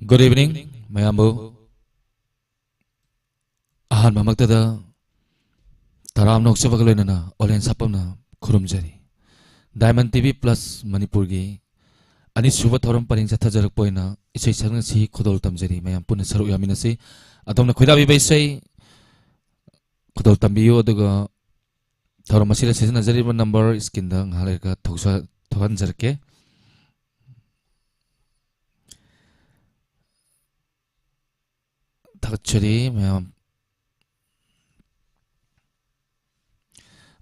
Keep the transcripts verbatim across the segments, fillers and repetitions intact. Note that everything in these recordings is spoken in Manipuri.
Good evening, ꯃꯌꯥꯝꯕꯨ꯫ ꯑꯍꯥꯟꯕꯃꯛꯇꯗ ꯇꯔꯥꯝꯅ ꯑꯣꯛꯆꯕꯒ ꯂꯣꯏꯅꯅ ꯑꯣꯂꯦꯟ ꯁꯥꯄꯝꯅ ꯈꯨꯔꯨꯝꯖꯔꯤ꯫ Diamond T V Plus ꯃꯅꯤꯄꯨꯔꯒꯤ ꯑꯅꯤꯁꯨꯕ ꯊꯧꯔꯝ ꯄꯔꯦꯡ ꯆꯠꯊꯖꯔꯛꯄ ꯑꯣꯏꯅ ꯏꯁꯩ ꯁꯛꯅꯁꯤ ꯈꯨꯗꯣꯜ ꯇꯝꯖꯔꯤ꯫ ꯃꯌꯥꯝ ꯄꯨꯟꯅ ꯁꯔꯨꯛ ꯌꯥꯃꯤꯟꯅꯁꯤ꯫ ꯑꯗꯣꯝꯅ ꯈꯣꯏꯗꯥꯕꯤꯕ ꯏꯁꯩ ꯈꯨꯗꯣꯜ ꯇꯝꯕꯤꯌꯨ, ꯑꯗꯨꯒ ꯊꯧꯔꯝ ꯑꯁꯤꯗ ꯁꯤꯖꯤꯟꯅꯖꯔꯤꯕ number screenꯗ ꯉꯥꯏꯍꯥꯛ ꯂꯩꯔꯒ ꯊꯣꯛꯁ-, ꯊꯣꯛꯍꯟꯖꯔꯛꯀꯦ꯫ ꯊꯥꯒꯠꯆꯔꯤ ꯃꯌꯥꯝ꯫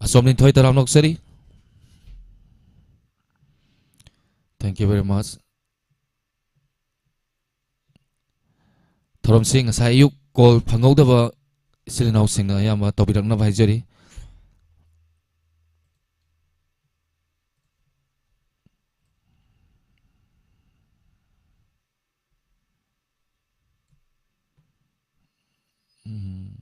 ꯑꯁꯣꯝ ꯂꯤꯟꯊꯣꯏ, ꯇꯔꯥꯝꯅ ꯑꯣꯛꯆꯔꯤ꯫ Thank you very much. ꯊꯧꯔꯝꯁꯤ ꯉꯁꯥꯏ ꯑꯌꯨꯛ call ꯐꯪꯍꯧꯗꯕ ꯏꯆꯤꯜ ꯏꯅꯥꯎꯁꯤꯡꯅ ꯑꯌꯥꯝꯕ ꯇꯧꯕꯤꯔꯛꯅꯕ ꯍꯥꯏꯖꯔꯤ꯫ ꯎꯝ꯫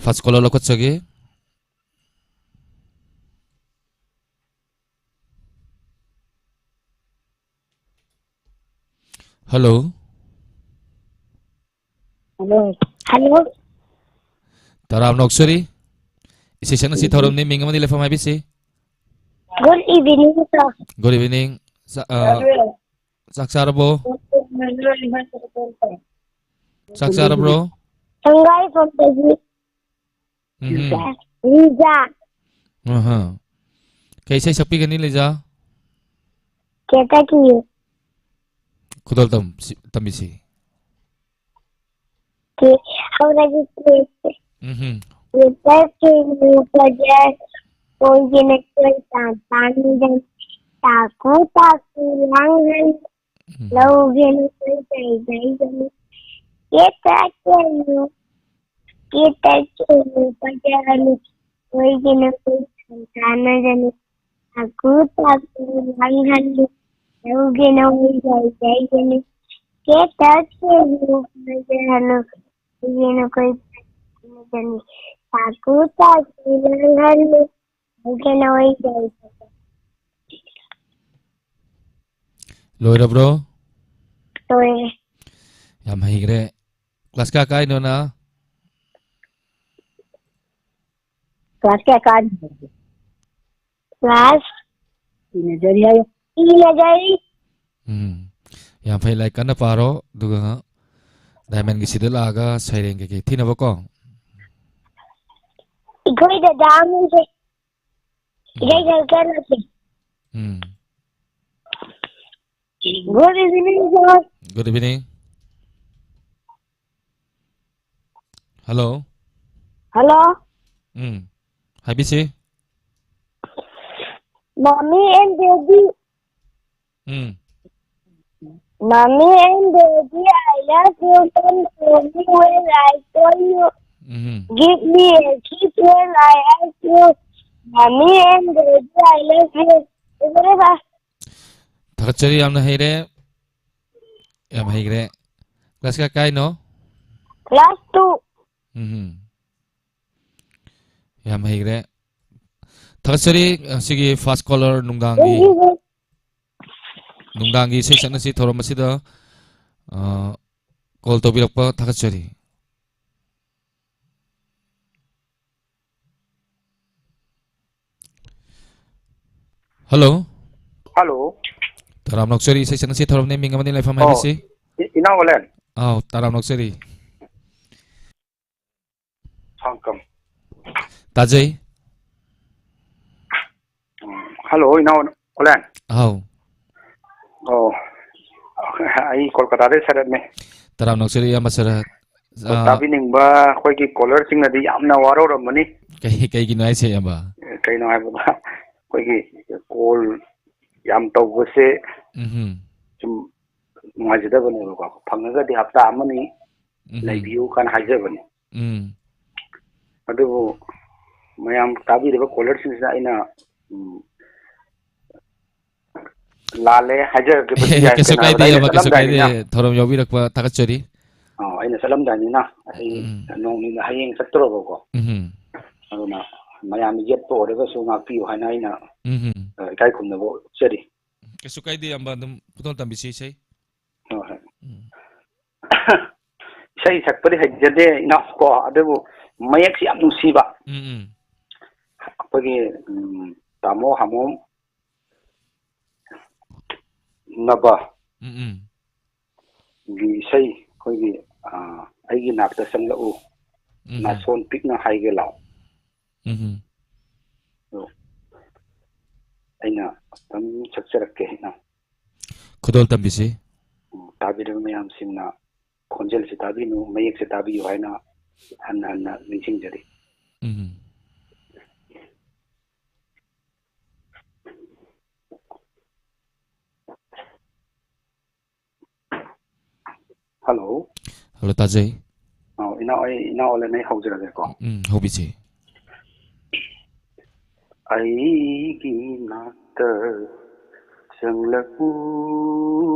First caller ꯂꯧꯈꯠꯆꯒꯦ꯫ Hello꯫ Hello. Hello. ꯇꯔꯥꯝꯅ ꯑꯣꯛꯆꯔꯤ꯫ ꯏꯁꯩ ꯁꯛꯅꯁꯤ ꯊꯧꯔꯝꯅꯤ, ꯃꯤꯡ ꯑꯃꯗꯤ ꯂꯩꯐꯝ ꯍꯥꯏꯕꯤꯁꯤ꯫ Good evening, sir. Good evening. ꯆꯥ-, ꯑ, ꯆꯥꯛ ꯆꯥꯔꯕꯣ? ꯆꯥꯛ ꯆꯥꯔꯕ꯭ꯔꯣ? ꯁꯪꯒꯥꯏ ꯐꯝꯗꯒꯤ ꯎꯝꯍꯨꯝ꯫ ꯂꯤꯖꯥ꯫ ꯑꯍ꯫ ꯀꯩ ꯏꯁꯩ ꯁꯛꯄꯤꯒꯅꯤ, ꯂꯤꯖꯥ? ꯀꯦꯇꯀꯤ꯫ ꯈꯨꯗꯣꯜ ꯇꯝ-, ꯁꯤ-, ꯇꯝꯕꯤꯁꯤ꯫ ꯀꯦ-, ꯍꯧꯔꯒꯦ, ꯀꯦ-, ꯎꯝꯍꯨꯝ꯫ ꯀꯦꯇꯀꯤ ꯅꯨꯄꯥꯁꯦ ꯀꯣꯏꯒꯦꯅ ꯀꯣꯏ ꯇꯥꯟ ꯇꯥꯟꯗꯅ ꯇꯥꯀꯨ ꯇꯥꯀꯨ ꯂꯥꯡꯍꯟ ꯎꯝ꯫ ꯂꯧꯒꯦꯅ ꯀꯣꯏ ꯆꯩ ꯆꯩꯒꯅꯤ꯫ ꯀꯦꯇ ꯀꯦꯅꯨ, ꯀꯦꯇ ꯀꯦꯅꯨ ꯄꯖꯔꯅꯤ꯫ ꯀꯣꯏꯒꯦꯅ ꯀꯣꯏ ꯆꯩ ꯆꯥꯟꯅꯒꯅꯤ꯫ ꯇꯥꯀꯨ ꯇꯥꯀꯨ ꯂꯥꯡꯍꯜꯂꯨ꯫ ꯂꯧꯒꯦꯅ ꯀꯣꯏ ꯆꯩ ꯆꯩꯒꯅꯤ꯫ ꯀꯦꯇ ꯀꯦꯅꯨ ꯄꯖꯔꯅꯨ꯫ ꯀꯣꯏꯒꯦꯅ ꯀꯣꯏ ꯆꯩ ꯆꯥꯟꯅꯒꯅꯤ꯫ ꯇꯥꯀꯨ ꯇꯥꯀꯨ ꯂꯪꯍꯜꯂꯨ, ꯃꯨꯛꯍꯦꯟꯅ ꯑꯣꯏꯖꯔꯨ꯫ ꯂꯣꯏꯔꯕ꯭ꯔꯣ? ꯂꯣꯏꯔꯦ꯫ ꯌꯥꯝ ꯍꯩꯈ꯭ꯔꯦ꯫ ꯀ꯭ꯂꯥꯁ ꯀꯌꯥ ꯀꯥꯏꯅꯣ ꯅꯪ? ꯀ꯭ꯂꯥꯁ ꯀꯌꯥ ꯀꯥꯔꯤꯅꯣ? ꯀ꯭ꯂꯥꯁ ꯄ꯭ꯔꯤ ꯅꯖꯔꯤ ꯍꯥꯏꯌꯣ꯫ ꯄ꯭ꯔꯤ ꯅꯖꯔꯤ꯫ ꯎꯝ꯫ ꯌꯥꯝ ꯐꯩ, ꯂꯥꯏꯔꯤꯛ ꯀꯟꯅ ꯄꯥꯔꯣ, ꯑꯗꯨꯒ ꯗꯥꯏꯃꯟꯒꯤ ꯁꯤꯗ ꯂꯥꯛꯑꯒ ꯁꯩꯔꯦꯡ ꯀꯩꯀꯩ ꯊꯤꯅꯕꯀꯣ꯫ ꯑꯩꯈꯣꯏ ꯗꯗꯥ ꯑꯃꯁꯦ ꯎꯝ꯫ ꯏꯁꯩ ꯁꯛꯆꯔꯛꯀꯦ꯫ ꯎꯝ꯫ Good evening, sir. Good evening. Hello. Hello. Um. ꯍꯥꯏꯕꯤꯁꯤ꯫ Mommy and Daddy. Um. Mommy and Daddy, I love you. Don't call me when I call you. Um. Give me a kiss when I ask you. Mommy and Daddy, I love you. ꯂꯣꯏꯔꯦ, sir. ꯊꯥꯒꯠꯆꯔꯤ, ꯌꯥꯝꯅ ꯍꯩꯔꯦ꯫ ꯌꯥꯝ ꯍꯩꯈ꯭ꯔꯦ꯫ ꯀ꯭ꯂꯥꯁ ꯀꯌꯥ ꯀꯥꯏꯅꯣ? Class two. ꯎꯝ꯫ ꯌꯥꯝ ꯍꯩꯈ꯭ꯔꯦ꯫ ꯊꯥꯒꯠꯆꯔꯤ꯫ ꯉꯁꯤꯒꯤ first caller ꯅꯨꯡꯗꯥꯡꯒꯤ, ꯅꯨꯡꯗꯥꯡꯒꯤ ꯏꯁꯩ ꯁꯛꯅꯁꯤ ꯊꯧꯔꯝ ꯑꯁꯤꯗ, ꯑ, call ꯇꯧꯕꯤꯔꯛꯄ ꯊꯥꯒꯠꯆꯔꯤ꯫ Hello꯫ Hello꯫ ꯇꯔꯥꯝꯅ ꯑꯣꯛꯆꯔꯤ, ꯏꯁꯩ ꯁꯛꯅꯁꯤ ꯊꯧꯔꯝꯅꯤ, ꯃꯤꯡ ꯑꯃꯗꯤ ꯂꯩꯐꯝ ꯑꯣ, ꯍꯥꯏꯕꯤꯁꯤ꯫ ꯏ-, ꯏꯅꯥꯎ ꯑꯣꯂꯦꯟ꯫ ꯑꯥꯎ, ꯇꯔꯥꯝꯅ ꯑꯣꯛꯆꯔꯤ꯫ ꯁꯥꯡꯀꯝ꯫ ꯇꯥꯖꯩ꯫ ꯎꯝ, hello, ꯏꯅꯥꯎ ꯑꯣꯂꯦꯟ꯫ ꯑꯥꯎ꯫ ꯑꯣ, ꯑꯩ ꯀꯣꯜꯀꯇꯥꯗꯩ ꯁꯔꯠꯅꯦ꯫ ꯇꯔꯥꯝꯅ ꯑꯣꯛꯆꯔꯤ, ꯏꯌꯥꯝꯕ ꯁꯔꯠ꯫ ꯑꯣ, ꯑꯥ꯫ ꯇꯥꯕꯤꯅꯤꯡꯕ ꯑꯩꯈꯣꯏꯒꯤ caller ꯁꯤꯡꯅꯗꯤ ꯌꯥꯝꯅ ꯋꯥꯔꯧꯔꯝꯃꯅꯤ꯫ ꯀꯩ-, ꯀꯩꯒꯤꯅꯣ ꯍꯥꯏꯁꯦ, ꯏꯌꯥꯝꯕ? ꯀꯩꯅꯣ ꯍꯥꯏꯕꯗ, ꯑꯩꯈꯣꯏꯒꯤ call ꯌꯥꯝ ꯇꯧꯕꯁꯦ ꯎꯝꯍꯨꯝ꯫ ꯁꯨꯝ ꯅꯨꯡꯉꯥꯏꯖꯗꯕꯅꯦꯕꯀꯣ꯫ ꯐꯪꯉꯒꯗꯤ ꯍꯞꯇꯥ ꯑꯃꯅꯤ ꯎꯝꯍꯨꯝ꯫ ꯂꯩꯕꯤꯌꯨ ꯀꯥꯏꯅ ꯍꯥꯏꯖꯕꯅꯤ꯫ ꯎꯝ꯫ ꯑꯗꯨꯕꯨ ꯃꯌꯥꯝ ꯇꯥꯕꯤꯔꯤꯕ caller ꯁꯤꯡꯁꯤꯗ ꯑꯩꯅ, ꯎꯝ, ꯂꯥꯜꯂꯦ ꯍꯥꯏꯖꯔꯒꯦ꯫ ꯀꯩꯁꯨ ꯀꯩꯅꯣ ꯀꯥꯏꯗꯦ, ꯍꯥꯏꯕꯗ ꯑꯩꯅ ꯏꯌꯥꯝꯕ, ꯀꯩꯁꯨ ꯀꯥꯏꯗꯦ꯫ ꯆꯠꯂꯝꯗꯥꯏꯅꯤꯅ꯫ ꯊꯧꯔꯝ ꯌꯥꯎꯕꯤꯔꯛꯄ ꯊꯥꯒꯠꯆꯔꯤ꯫ ꯑꯣ, ꯑꯩꯅ ꯆꯠꯂꯝꯗꯥꯏꯅꯤꯅ ꯑꯩ ꯎꯝ꯫ ꯅꯣꯡ ꯅꯤꯅꯤ ꯍꯌꯦꯡ ꯆꯠꯇꯣꯔꯕꯀꯣ꯫ ꯎꯝ꯫ ꯑꯗꯨꯅ ꯃꯌꯥꯝꯅ ꯌꯦꯠꯄ ꯑꯣꯏꯔꯒꯁꯨ ꯉꯥꯛꯄꯤꯌꯨ ꯍꯥꯏꯅ ꯑꯩꯅ ꯎꯝ꯫ ꯑ, ꯏꯀꯥꯏ ꯈꯨꯝꯅꯕ ꯎꯠꯆꯔꯤ꯫ ꯀꯩꯁꯨ ꯀꯥꯏꯗꯦ, ꯏꯌꯥꯝꯕ, ꯑꯗꯨꯝ ꯈꯨꯗꯣꯜ ꯇꯝꯕꯤꯁꯤ ꯏꯁꯩ꯫ ꯍꯣꯏ, ꯍꯣꯏ꯫ ꯎꯝ꯫ ꯏꯁꯩ ꯁꯛꯄꯗꯤ ꯍꯩꯖꯗꯦ ꯏꯅꯥꯎ ꯀꯣ, ꯑꯗꯨꯕꯨ ꯃꯌꯦꯛꯁꯤ ꯌꯥꯝ ꯅꯨꯡꯁꯤꯕ꯫ ꯎꯝ, ꯎꯝ꯫ ꯑꯩꯈꯣꯏꯒꯤ, ꯎꯝ, ꯇꯥꯃꯣ ꯍꯥꯃꯣꯝ ꯅꯕ ꯎꯝ, ꯎꯝ꯫ ꯒꯤ ꯏꯁꯩ ꯑꯩꯈꯣꯏꯒꯤ, ꯑ, "ꯑꯩꯒꯤ ꯅꯥꯛꯇ ꯆꯪꯂꯛꯎ, ꯎꯝ꯫ ꯅꯥꯁꯣꯟ ꯄꯤꯛꯅ ꯍꯥꯏꯒꯦ ꯂꯥꯎ"꯫ ꯎꯝ꯫ ꯑꯗꯣ ꯑꯩꯅ ꯑꯗꯨꯝ ꯁꯛꯆꯔꯛꯀꯦ ꯏꯅꯥꯎ꯫ ꯈꯨꯗꯣꯜ ꯇꯝꯕꯤꯁꯤ꯫ ꯎꯝ, ꯇꯥꯕꯤꯔꯤꯕ ꯃꯌꯥꯝꯁꯤꯡꯅ ꯈꯣꯟꯖꯦꯜꯁꯤ ꯇꯥꯕꯤꯅꯨ, ꯃꯌꯦꯛꯁꯤ ꯇꯥꯕꯤꯌꯨ ꯍꯥꯏꯅ ꯍꯟꯅ ꯍꯟꯅ ꯅꯤꯡꯁꯤꯡꯖꯔꯤ꯫ ꯎꯝ꯫ ꯍꯜꯂꯣ꯫ ꯍꯜꯂꯣ, ꯇꯥꯖꯩ꯫ ꯑꯧ, ꯏꯅꯥꯎ, ꯑꯩ, ꯏꯅꯥꯎ ꯑꯂꯟ, ꯑꯩ ꯍꯧꯖꯔꯒꯦꯀꯣ꯫ ꯎꯝ, ꯍꯧꯕꯤꯁꯤ꯫ "ꯑꯩꯒꯤ ꯅꯥꯛꯇ ꯆꯪꯂꯛꯎ,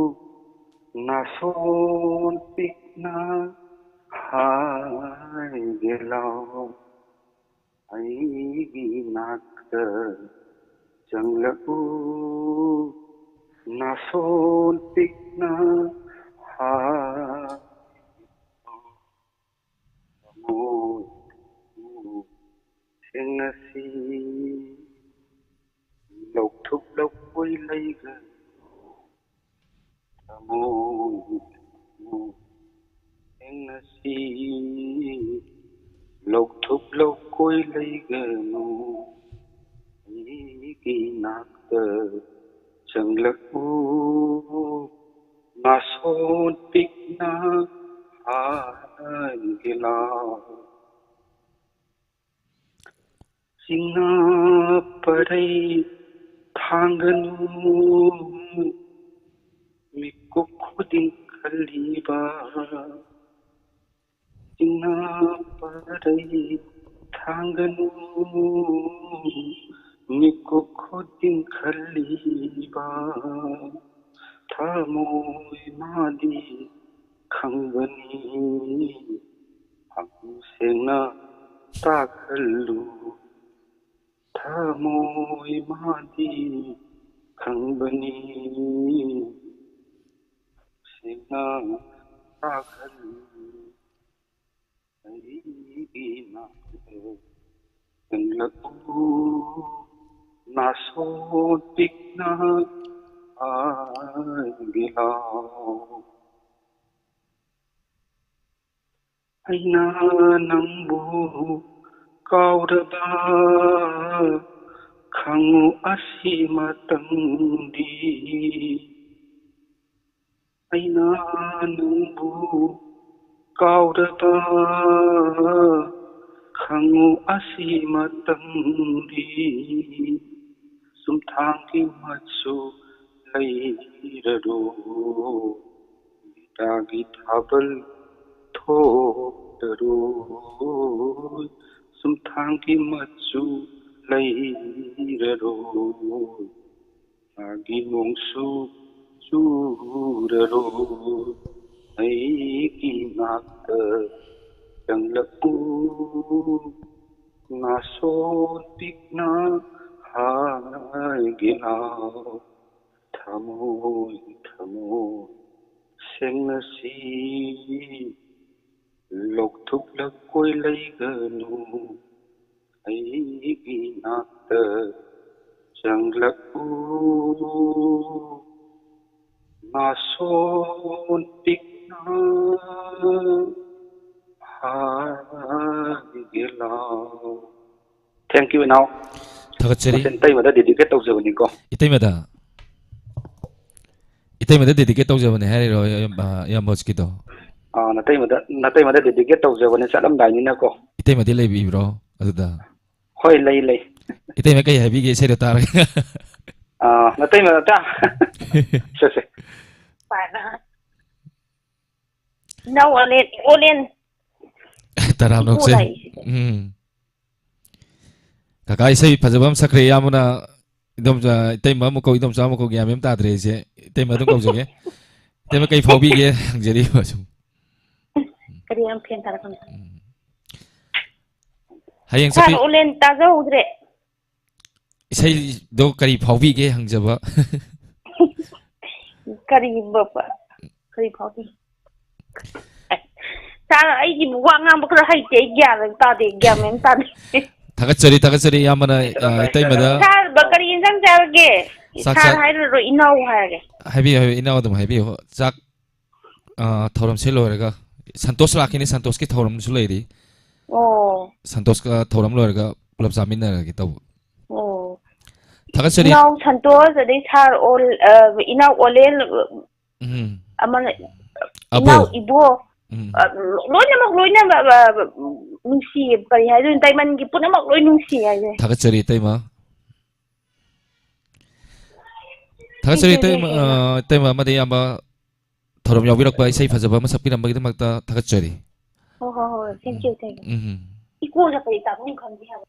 ꯅꯥꯁꯣꯟ ꯄꯤꯛꯅ ꯍꯥꯏꯒꯦ ꯂꯥꯎ꯫ ꯑꯩꯒꯤ ꯅꯥꯛꯇ ꯆꯪꯂꯛꯎ, ꯅꯥꯁꯣꯟ ꯄꯤꯛꯅ ꯍꯥꯏ ꯊꯃꯣꯏ ꯊꯦꯡꯅꯁꯤ, ꯂꯧꯊꯣꯛ ꯂꯧꯀꯣꯏ ꯂꯩꯒꯅꯨ, ꯊꯃꯣꯏ ꯊꯦꯡꯅꯁꯤ, ꯂꯧꯊꯣꯛ ꯂꯧꯀꯣꯏ ꯂꯩꯒꯅꯨ, ꯑꯩꯒꯤ ꯅꯥꯛꯇ ꯆꯪꯂꯛꯎ, ꯅꯥꯁꯣꯟ ꯄꯤꯛꯅ ꯍꯥꯏꯒꯦ ꯂꯥꯎ꯫ ꯆꯤꯡꯅ ꯄꯔꯩ ꯊꯥꯡꯒꯅꯨ, ꯃꯤꯀꯨꯞ ꯈꯨꯗꯤꯡ ꯈꯜꯂꯤꯕ꯫ ꯆꯤꯡꯅ ꯄꯔꯩ ꯊꯥꯡꯒꯅꯨ, ꯃꯤꯀꯨꯞ ꯈꯨꯗꯤꯡ ꯈꯜꯂꯤꯕ꯫ ꯊꯃꯣꯏ ꯃꯥꯗꯤ ꯈꯪꯕꯅꯤ, ꯍꯛ ꯁꯦꯡꯅ ꯇꯥꯛꯍꯜꯂꯨ꯫ ꯊꯃꯣꯏ ꯃꯥꯗꯤ ꯈꯪꯕꯅꯤ, ꯁꯦꯡꯅ ꯇꯥꯛꯍꯜꯂꯨ꯫ ꯑꯩꯒꯤ ꯅꯥꯛꯇ ꯆꯪꯂꯛꯎ, ꯅꯥꯁꯣꯟ ꯄꯤꯛꯅ ꯍꯥꯏꯒꯦ ꯂꯥꯎ꯫ ꯑꯩꯅ ꯅꯪꯕꯨ ꯀꯥꯎꯔꯕ ꯈꯪꯉꯨ ꯑꯁꯤꯃꯇꯪꯗꯤ꯫ ꯑꯩꯅ ꯅꯪꯕꯨ ꯀꯥꯎꯔꯕ ꯈꯪꯉꯨ ꯑꯁꯤꯃꯇꯪꯗꯤ꯫ ꯆꯨꯝꯊꯥꯡꯒꯤ ꯃꯆꯨ ꯂꯩꯔꯔꯣꯏ, ꯂꯤꯂꯥꯒꯤ ꯊꯥꯕꯜ ꯊꯣꯛꯂꯔꯣꯏ, ꯆꯨꯝꯊꯥꯡꯒꯤ ꯃꯆꯨ ꯂꯩꯔꯔꯣꯏ, ꯂꯤꯂꯥꯒꯤ ꯅꯣꯡꯁꯨ ꯆꯨꯔꯔꯣꯏ꯫ ꯑꯩꯒꯤ ꯅꯥꯛꯇ ꯆꯪꯂꯛꯎ, ꯅꯥꯁꯣꯟ ꯄꯤꯛꯅ ꯍꯥꯏꯒꯦ ꯂꯥꯎ꯫ ꯊꯃꯣꯏ, ꯊꯃꯣꯏ ꯁꯦꯡꯅꯁꯤ, ꯂꯧꯊꯣꯛꯂꯛꯀꯣꯏ ꯂꯩꯒꯅꯨ꯫ ꯑꯩꯒꯤ ꯅꯥꯛꯇ ꯆꯪꯂꯛꯎ, ꯅꯥꯁꯣꯟ ꯄꯤꯛꯅ ꯍꯥꯏꯒꯦ ꯂꯥꯎ꯫ Thank you, ꯏꯅꯥꯎ꯫ ꯊꯥꯒꯠꯆꯔꯤ꯫ ꯃꯁꯤ ꯏꯇꯩꯃꯗ dedicate ꯇꯧꯖꯕꯅꯤꯀꯣ꯫ ꯏꯇꯩꯃꯗ? ꯏꯇꯩꯃꯗ dedicate ꯇꯧꯖꯕꯅꯦ ꯍꯥꯏꯔꯤꯔꯣ, ꯏꯌꯥꯝꯕ, ꯏꯌꯥꯝꯕ ꯍꯧꯖꯤꯛꯀꯤꯗꯣ? ꯑꯥ, ꯅꯇꯩꯃꯗ, ꯅꯇꯩꯃꯗ dedicate ꯇꯧꯖꯕꯅꯦ, ꯆꯠꯂꯝꯗꯥꯏꯅꯤꯅꯀꯣ꯫ ꯏꯇꯩꯃꯗꯤ ꯂꯩꯕꯤꯕ꯭ꯔꯣ ꯑꯗꯨꯗ? ꯍꯣꯏ, ꯂꯩ, ꯂꯩ꯫ ꯏꯇꯩꯃ ꯀꯩ ꯍꯥꯏꯕꯤꯒꯦ ꯏꯁꯩꯗꯣ ꯇꯥꯔꯒ? ꯑꯥ, ꯅꯇꯩꯃꯗ ꯇꯥ-, ꯁꯦ, ꯁꯦ꯫ ꯏꯅꯥꯎ ꯑꯣꯂꯦꯟ, ꯑꯣꯂꯦꯟ꯫ ꯇꯔꯥꯝꯅ ꯏꯀꯣ ꯑꯣꯛꯆꯩ꯫ ꯂꯥꯛꯏꯁꯦ꯫ ꯎꯝ꯫ ꯀꯀꯥ ꯏꯁꯩ ꯐꯖꯕ ꯑꯃ ꯁꯛꯈ꯭ꯔꯦ, ꯏꯌꯥꯝꯕꯅ ꯏꯗꯣꯝꯆꯥ, ꯏꯇꯩꯃ ꯑꯃꯨꯛ ꯀꯧ, ꯏꯗꯣꯝꯆꯥ ꯑꯃꯨꯛ ꯀꯧ, ꯒ꯭ꯌꯥꯟ ꯃꯦꯟ ꯑꯃ ꯇꯥꯗ꯭ꯔꯦ ꯑꯩꯁꯦ꯫ ꯏꯇꯩꯃ ꯑꯗꯨꯝ ꯀꯧꯖꯒꯦ꯫ ꯏꯇꯩꯃ, ꯀꯩ ꯐꯥꯎꯕꯤꯒꯦ ꯍꯪꯖꯔꯤꯕ ꯁꯨꯝ꯫ ꯀꯔꯤ ꯌꯥꯝ ꯐꯦꯟ ꯊꯥꯔꯛꯀꯅꯨ꯫ ꯎꯝ꯫ ꯍꯌꯦꯡ ꯁꯥꯔ ꯆꯠꯄꯤ- ꯑꯣꯂꯦꯟ ꯇꯥꯖꯍꯧꯗ꯭ꯔꯦ꯫ ꯏꯁꯩꯗꯣ ꯀꯔꯤ ꯐꯥꯎꯕꯤꯒꯦ ꯍꯪꯖꯕ꯫ ꯀꯔꯤ ꯕ-, ꯀꯔꯤ ꯐꯥꯎꯕꯤ? ꯁꯥꯔ, ꯑꯩꯒꯤ ꯋꯥ ꯉꯥꯡꯕ ꯈꯔ ꯍꯩꯇꯦ, ꯑꯩ ꯒ꯭ꯌꯥꯟ ꯑꯃ ꯇꯥꯗꯦ, ꯒ꯭ꯌꯥꯟ ꯃꯦꯟ ꯑꯃ ꯇꯥꯗꯦ꯫ ꯊꯥꯒꯠꯆꯔꯤ, ꯊꯥꯒꯠꯆꯔꯤ, ꯏꯌꯥꯝꯕꯅ, ꯑ, ꯏꯇꯩꯃꯗ꯫ ꯁꯥꯔ, ꯀꯔꯤ ꯏꯟꯖꯥꯡ ꯆꯥꯔꯒꯦ? ꯆꯥꯛ ꯁꯥꯔ ꯆꯥ- ꯍꯥꯏꯔꯔꯣꯏ, ꯏꯅꯥꯎ ꯍꯥꯏꯔꯒꯦ꯫ ꯍꯥꯏꯕꯤꯌꯨ, ꯍꯥꯏꯕꯤꯌꯨ, ꯏꯅꯥꯎ ꯑꯗꯨꯝ ꯍꯥꯏꯕꯤꯌꯨ꯫ ꯆꯥꯛ, ꯑ, ꯊꯧꯔꯝꯁꯦ ꯂꯣꯏꯔꯒ ꯁꯟꯇꯣꯁ ꯂꯥꯛꯈꯤꯅꯤ, ꯁꯟꯇꯣꯁꯀꯤ ꯊꯧꯔꯝꯁꯨ ꯂꯩꯔꯤ꯫ ꯑꯣ꯫ ꯁꯟꯇꯣꯁꯀ ꯊꯧꯔꯝ ꯂꯣꯏꯔꯒ ꯄꯨꯂꯞ ꯆꯥꯃꯤꯟꯅꯔꯒꯦ ꯇꯧꯕ꯫ ꯑꯣ꯫ ꯊꯥꯒꯠꯆꯔꯤ꯫ ꯏꯅꯥꯎ ꯁꯟꯇꯣꯁ, ꯑꯗꯩ ꯁꯥꯔ ꯑꯣꯜ-, ꯑ, ꯏꯅꯥꯎ ꯑꯣꯂꯦꯟ, ꯎꯝ꯫ ꯑꯃꯅ ꯑꯕꯣ꯫ ꯏꯅꯥꯎ ꯏꯕꯣ, ꯎꯝ꯫ ꯑ, ꯂꯣꯏꯅꯃꯛ, ꯂꯣꯏꯅꯃꯛ, ꯑ, ꯅꯨꯡꯁꯤꯌꯦ, ꯀꯔꯤ ꯍꯥꯏꯗꯣꯏꯅꯣ, ꯗꯥꯏꯃꯟꯒꯤ ꯄꯨꯝꯅꯃꯛ ꯂꯣꯏ ꯅꯨꯡꯁꯤ ꯍꯥꯏꯁꯦ꯫ ꯊꯥꯒꯠꯆꯔꯤ, ꯏꯇꯩꯃ꯫ ꯊꯥꯒꯠꯆꯔꯤ, ꯁꯤꯁꯦ ꯏꯇꯩꯃ, ꯀꯩꯅꯣ꯫ ꯑ, ꯏꯇꯩꯃ ꯑꯃꯗꯤ ꯏꯌꯥꯝꯕ ꯊꯧꯔꯝ ꯌꯥꯎꯕꯤꯔꯛꯄ, ꯏꯁꯩ ꯐꯖꯕ ꯑꯃ ꯁꯛꯄꯤꯔꯝꯕꯒꯤꯗꯃꯛꯇ ꯊꯥꯒꯠꯆꯔꯤ꯫ ꯍꯣꯏ, ꯍꯣꯏ, ꯍꯣꯏ, thank you, thank you꯫ Um. Eco ꯆꯠꯄꯗꯤ ꯇꯥꯐꯝ ꯈꯪꯗꯦ ꯍꯥꯏꯕ꯫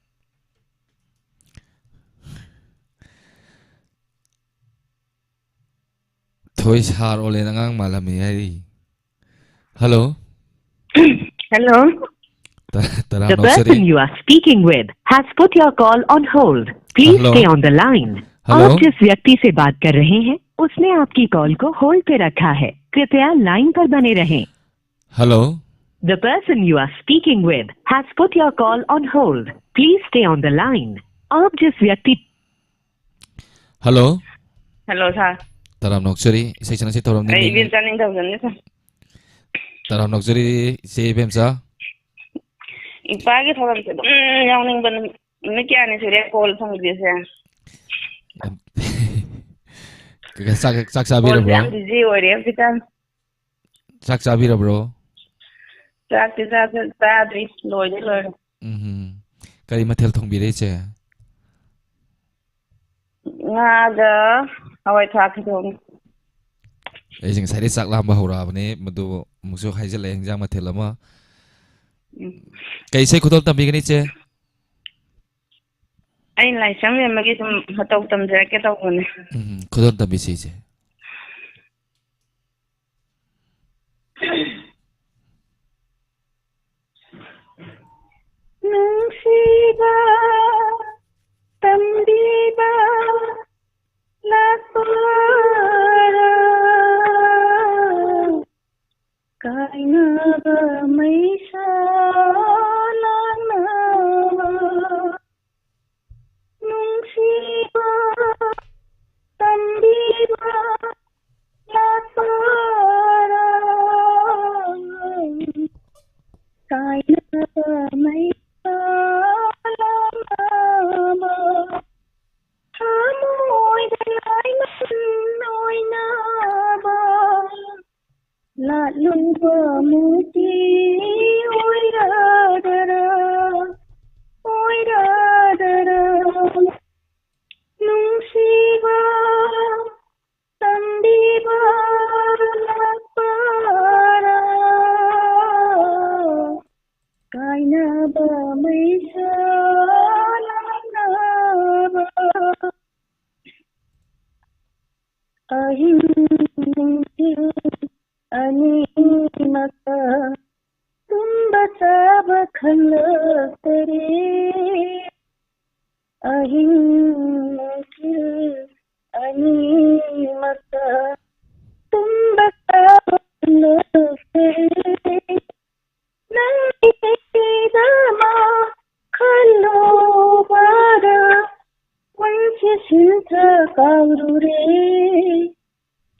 ꯊꯣꯏ ꯁꯥꯔ ꯑꯣꯂꯦꯟ ꯑꯉꯥꯡ ꯃꯥꯜꯂꯝꯃꯤ ꯍꯥꯏꯔꯤ꯫ Hello꯫ Hello꯫ ꯇ-, ꯇꯔꯥꯝꯅ ꯑꯣꯛꯆꯔꯤ꯫ The person you are speaking with has put your call on hold. Please hello। Stay on the line. Hello। आप जिस व्यक्ति से बात कर रहे हैं, उसने आपकी कॉल को होल्ड पे रखा है। कृपया लाइन पर बने रहें। Hello। The person you are speaking with has put your call on hold. Please stay on the line. आप जिस व्यक्ति Hello꯫ Hello, sir꯫ ꯇꯔꯥꯝꯅ ꯑꯣꯛꯆꯔꯤ꯫ ꯏꯁꯩ ꯁꯛꯅꯁꯤ ꯊꯧꯔꯝꯅꯤ ꯑꯩ ꯃꯤꯡ ꯏꯕꯦꯝꯆꯥ ꯅꯤꯡꯊꯧꯖꯝꯅꯤ, sir꯫ ꯇꯔꯥꯝꯅ ꯑꯣꯛꯆꯔꯤ, ꯏꯆꯦ ꯏꯕꯦꯝꯆꯥ꯫ ꯏꯄꯥꯒꯤ ꯊꯧꯔꯝꯁꯦ ꯑꯗꯨꯝ ꯌꯥꯎꯅꯤꯡꯕ, ꯅꯨꯃꯤꯠ, ꯅꯨꯃꯤꯠ ꯀꯌꯥꯅꯤ ꯁꯨꯔꯦ call ꯐꯪꯗ꯭ꯔꯤꯁꯦ꯫ ꯌꯥꯝ ꯆꯥꯛ, ꯆꯥꯛ callꯁꯦ ꯆꯥꯕꯤꯔꯕ꯭ꯔꯣ? ꯌꯥꯝ busy ꯑꯣꯏꯔꯦ ꯍꯧꯖꯤꯛꯀꯥꯟ꯫ ꯆꯥꯛ ꯆꯥꯕꯤꯔꯕ꯭ꯔꯣ? ꯆꯥꯛꯇꯤ ꯆꯥ-, ꯆꯥꯗ꯭ꯔꯤ, ꯂꯣꯏꯗꯤ ꯂꯣꯏꯔꯦ꯫ ꯎꯝ꯫ ꯀꯔꯤ ꯃꯊꯦꯜ ꯊꯣꯡꯕꯤꯔꯦ, ꯏꯆꯦ? ꯉꯥꯒ ꯍꯋꯥꯏ ꯊ꯭ꯔꯥꯛꯀ ꯊꯣꯡꯉꯦ꯫ ꯑꯩꯁꯦ ꯉꯁꯥꯏꯗꯩ ꯆꯥꯛ ꯂꯥꯝꯕ ꯍꯧꯔꯛꯑꯕꯅꯦ, ꯃꯗꯨ ꯑꯃꯨꯛꯁꯨ ꯍꯥꯏꯖꯤꯜꯂꯛꯑꯦ, ꯍꯤꯟꯖꯥꯡ ꯃꯊꯦꯜ ꯑꯃ꯫ ꯎꯝ꯫ ꯀꯩ ꯏꯁꯩ ꯈꯨꯗꯣꯜ ꯇꯝꯕꯤꯒꯅꯤ, ꯏꯆꯦ? ꯑꯩ ꯂꯥꯏꯁ꯭ꯔꯝ ꯕꯦꯝꯃꯒꯤ ꯁꯨꯝ ꯃꯇꯧ ꯇꯝꯖꯔꯛꯀꯦ ꯇꯧꯕꯅꯦ꯫ ꯎꯝ, ꯈꯨꯗꯣꯜ ꯇꯝꯕꯤꯁꯤ, ꯏꯆꯦ꯫ ꯅꯨꯡꯁꯤꯕ ꯇꯝꯕꯤꯕ ꯂꯥꯛꯄꯔꯥ? ꯀꯥꯏꯅꯕ ꯃꯩꯁꯥ ꯂꯥꯛꯅꯕ ꯅꯨꯡꯁꯤꯕ ꯇꯝꯕꯤꯕ ꯂꯥꯛꯄꯔꯥ? ꯀꯥꯏꯅꯕ ꯃꯩꯁꯥ ꯂꯥꯛꯅꯕ ꯊꯃꯣꯏꯗ ꯂꯥꯏꯃꯟ ꯑꯣꯏꯅꯕ ꯂꯥꯠꯂꯨꯕ ꯃꯨꯔꯇꯤ ꯑꯣꯏꯔꯗꯔꯥ, ꯑꯣꯏꯔꯗꯔꯥ? ꯅꯨꯡꯁꯤꯕ ꯇꯝꯕꯤꯕ ꯂꯥꯛꯄꯔꯥ? ꯀꯥꯏꯅꯕ ꯃꯩꯁꯥ ꯂꯥꯛꯅꯕ ꯑꯍꯤꯡ ꯅꯨꯡꯊꯤꯜ ꯑꯅꯤꯃꯛꯇ ꯇꯨꯝꯕ ꯆꯥꯕ ꯈꯪꯂꯛꯇꯔꯦ꯫ ꯑꯍꯤꯡ ꯅꯨꯡꯊꯤꯜ ꯑꯅꯤꯃꯛꯇ ꯇꯨꯝꯕ ꯆꯥꯕ ꯈꯪꯂꯛꯇꯔꯦ꯫ ꯅꯪꯒꯤ ꯀꯩꯗꯃꯛ ꯈꯜꯂꯨꯕꯗ ꯄꯨꯟꯁꯤ ꯁꯤꯟꯊ ꯀꯥꯎꯔꯨꯔꯦ꯫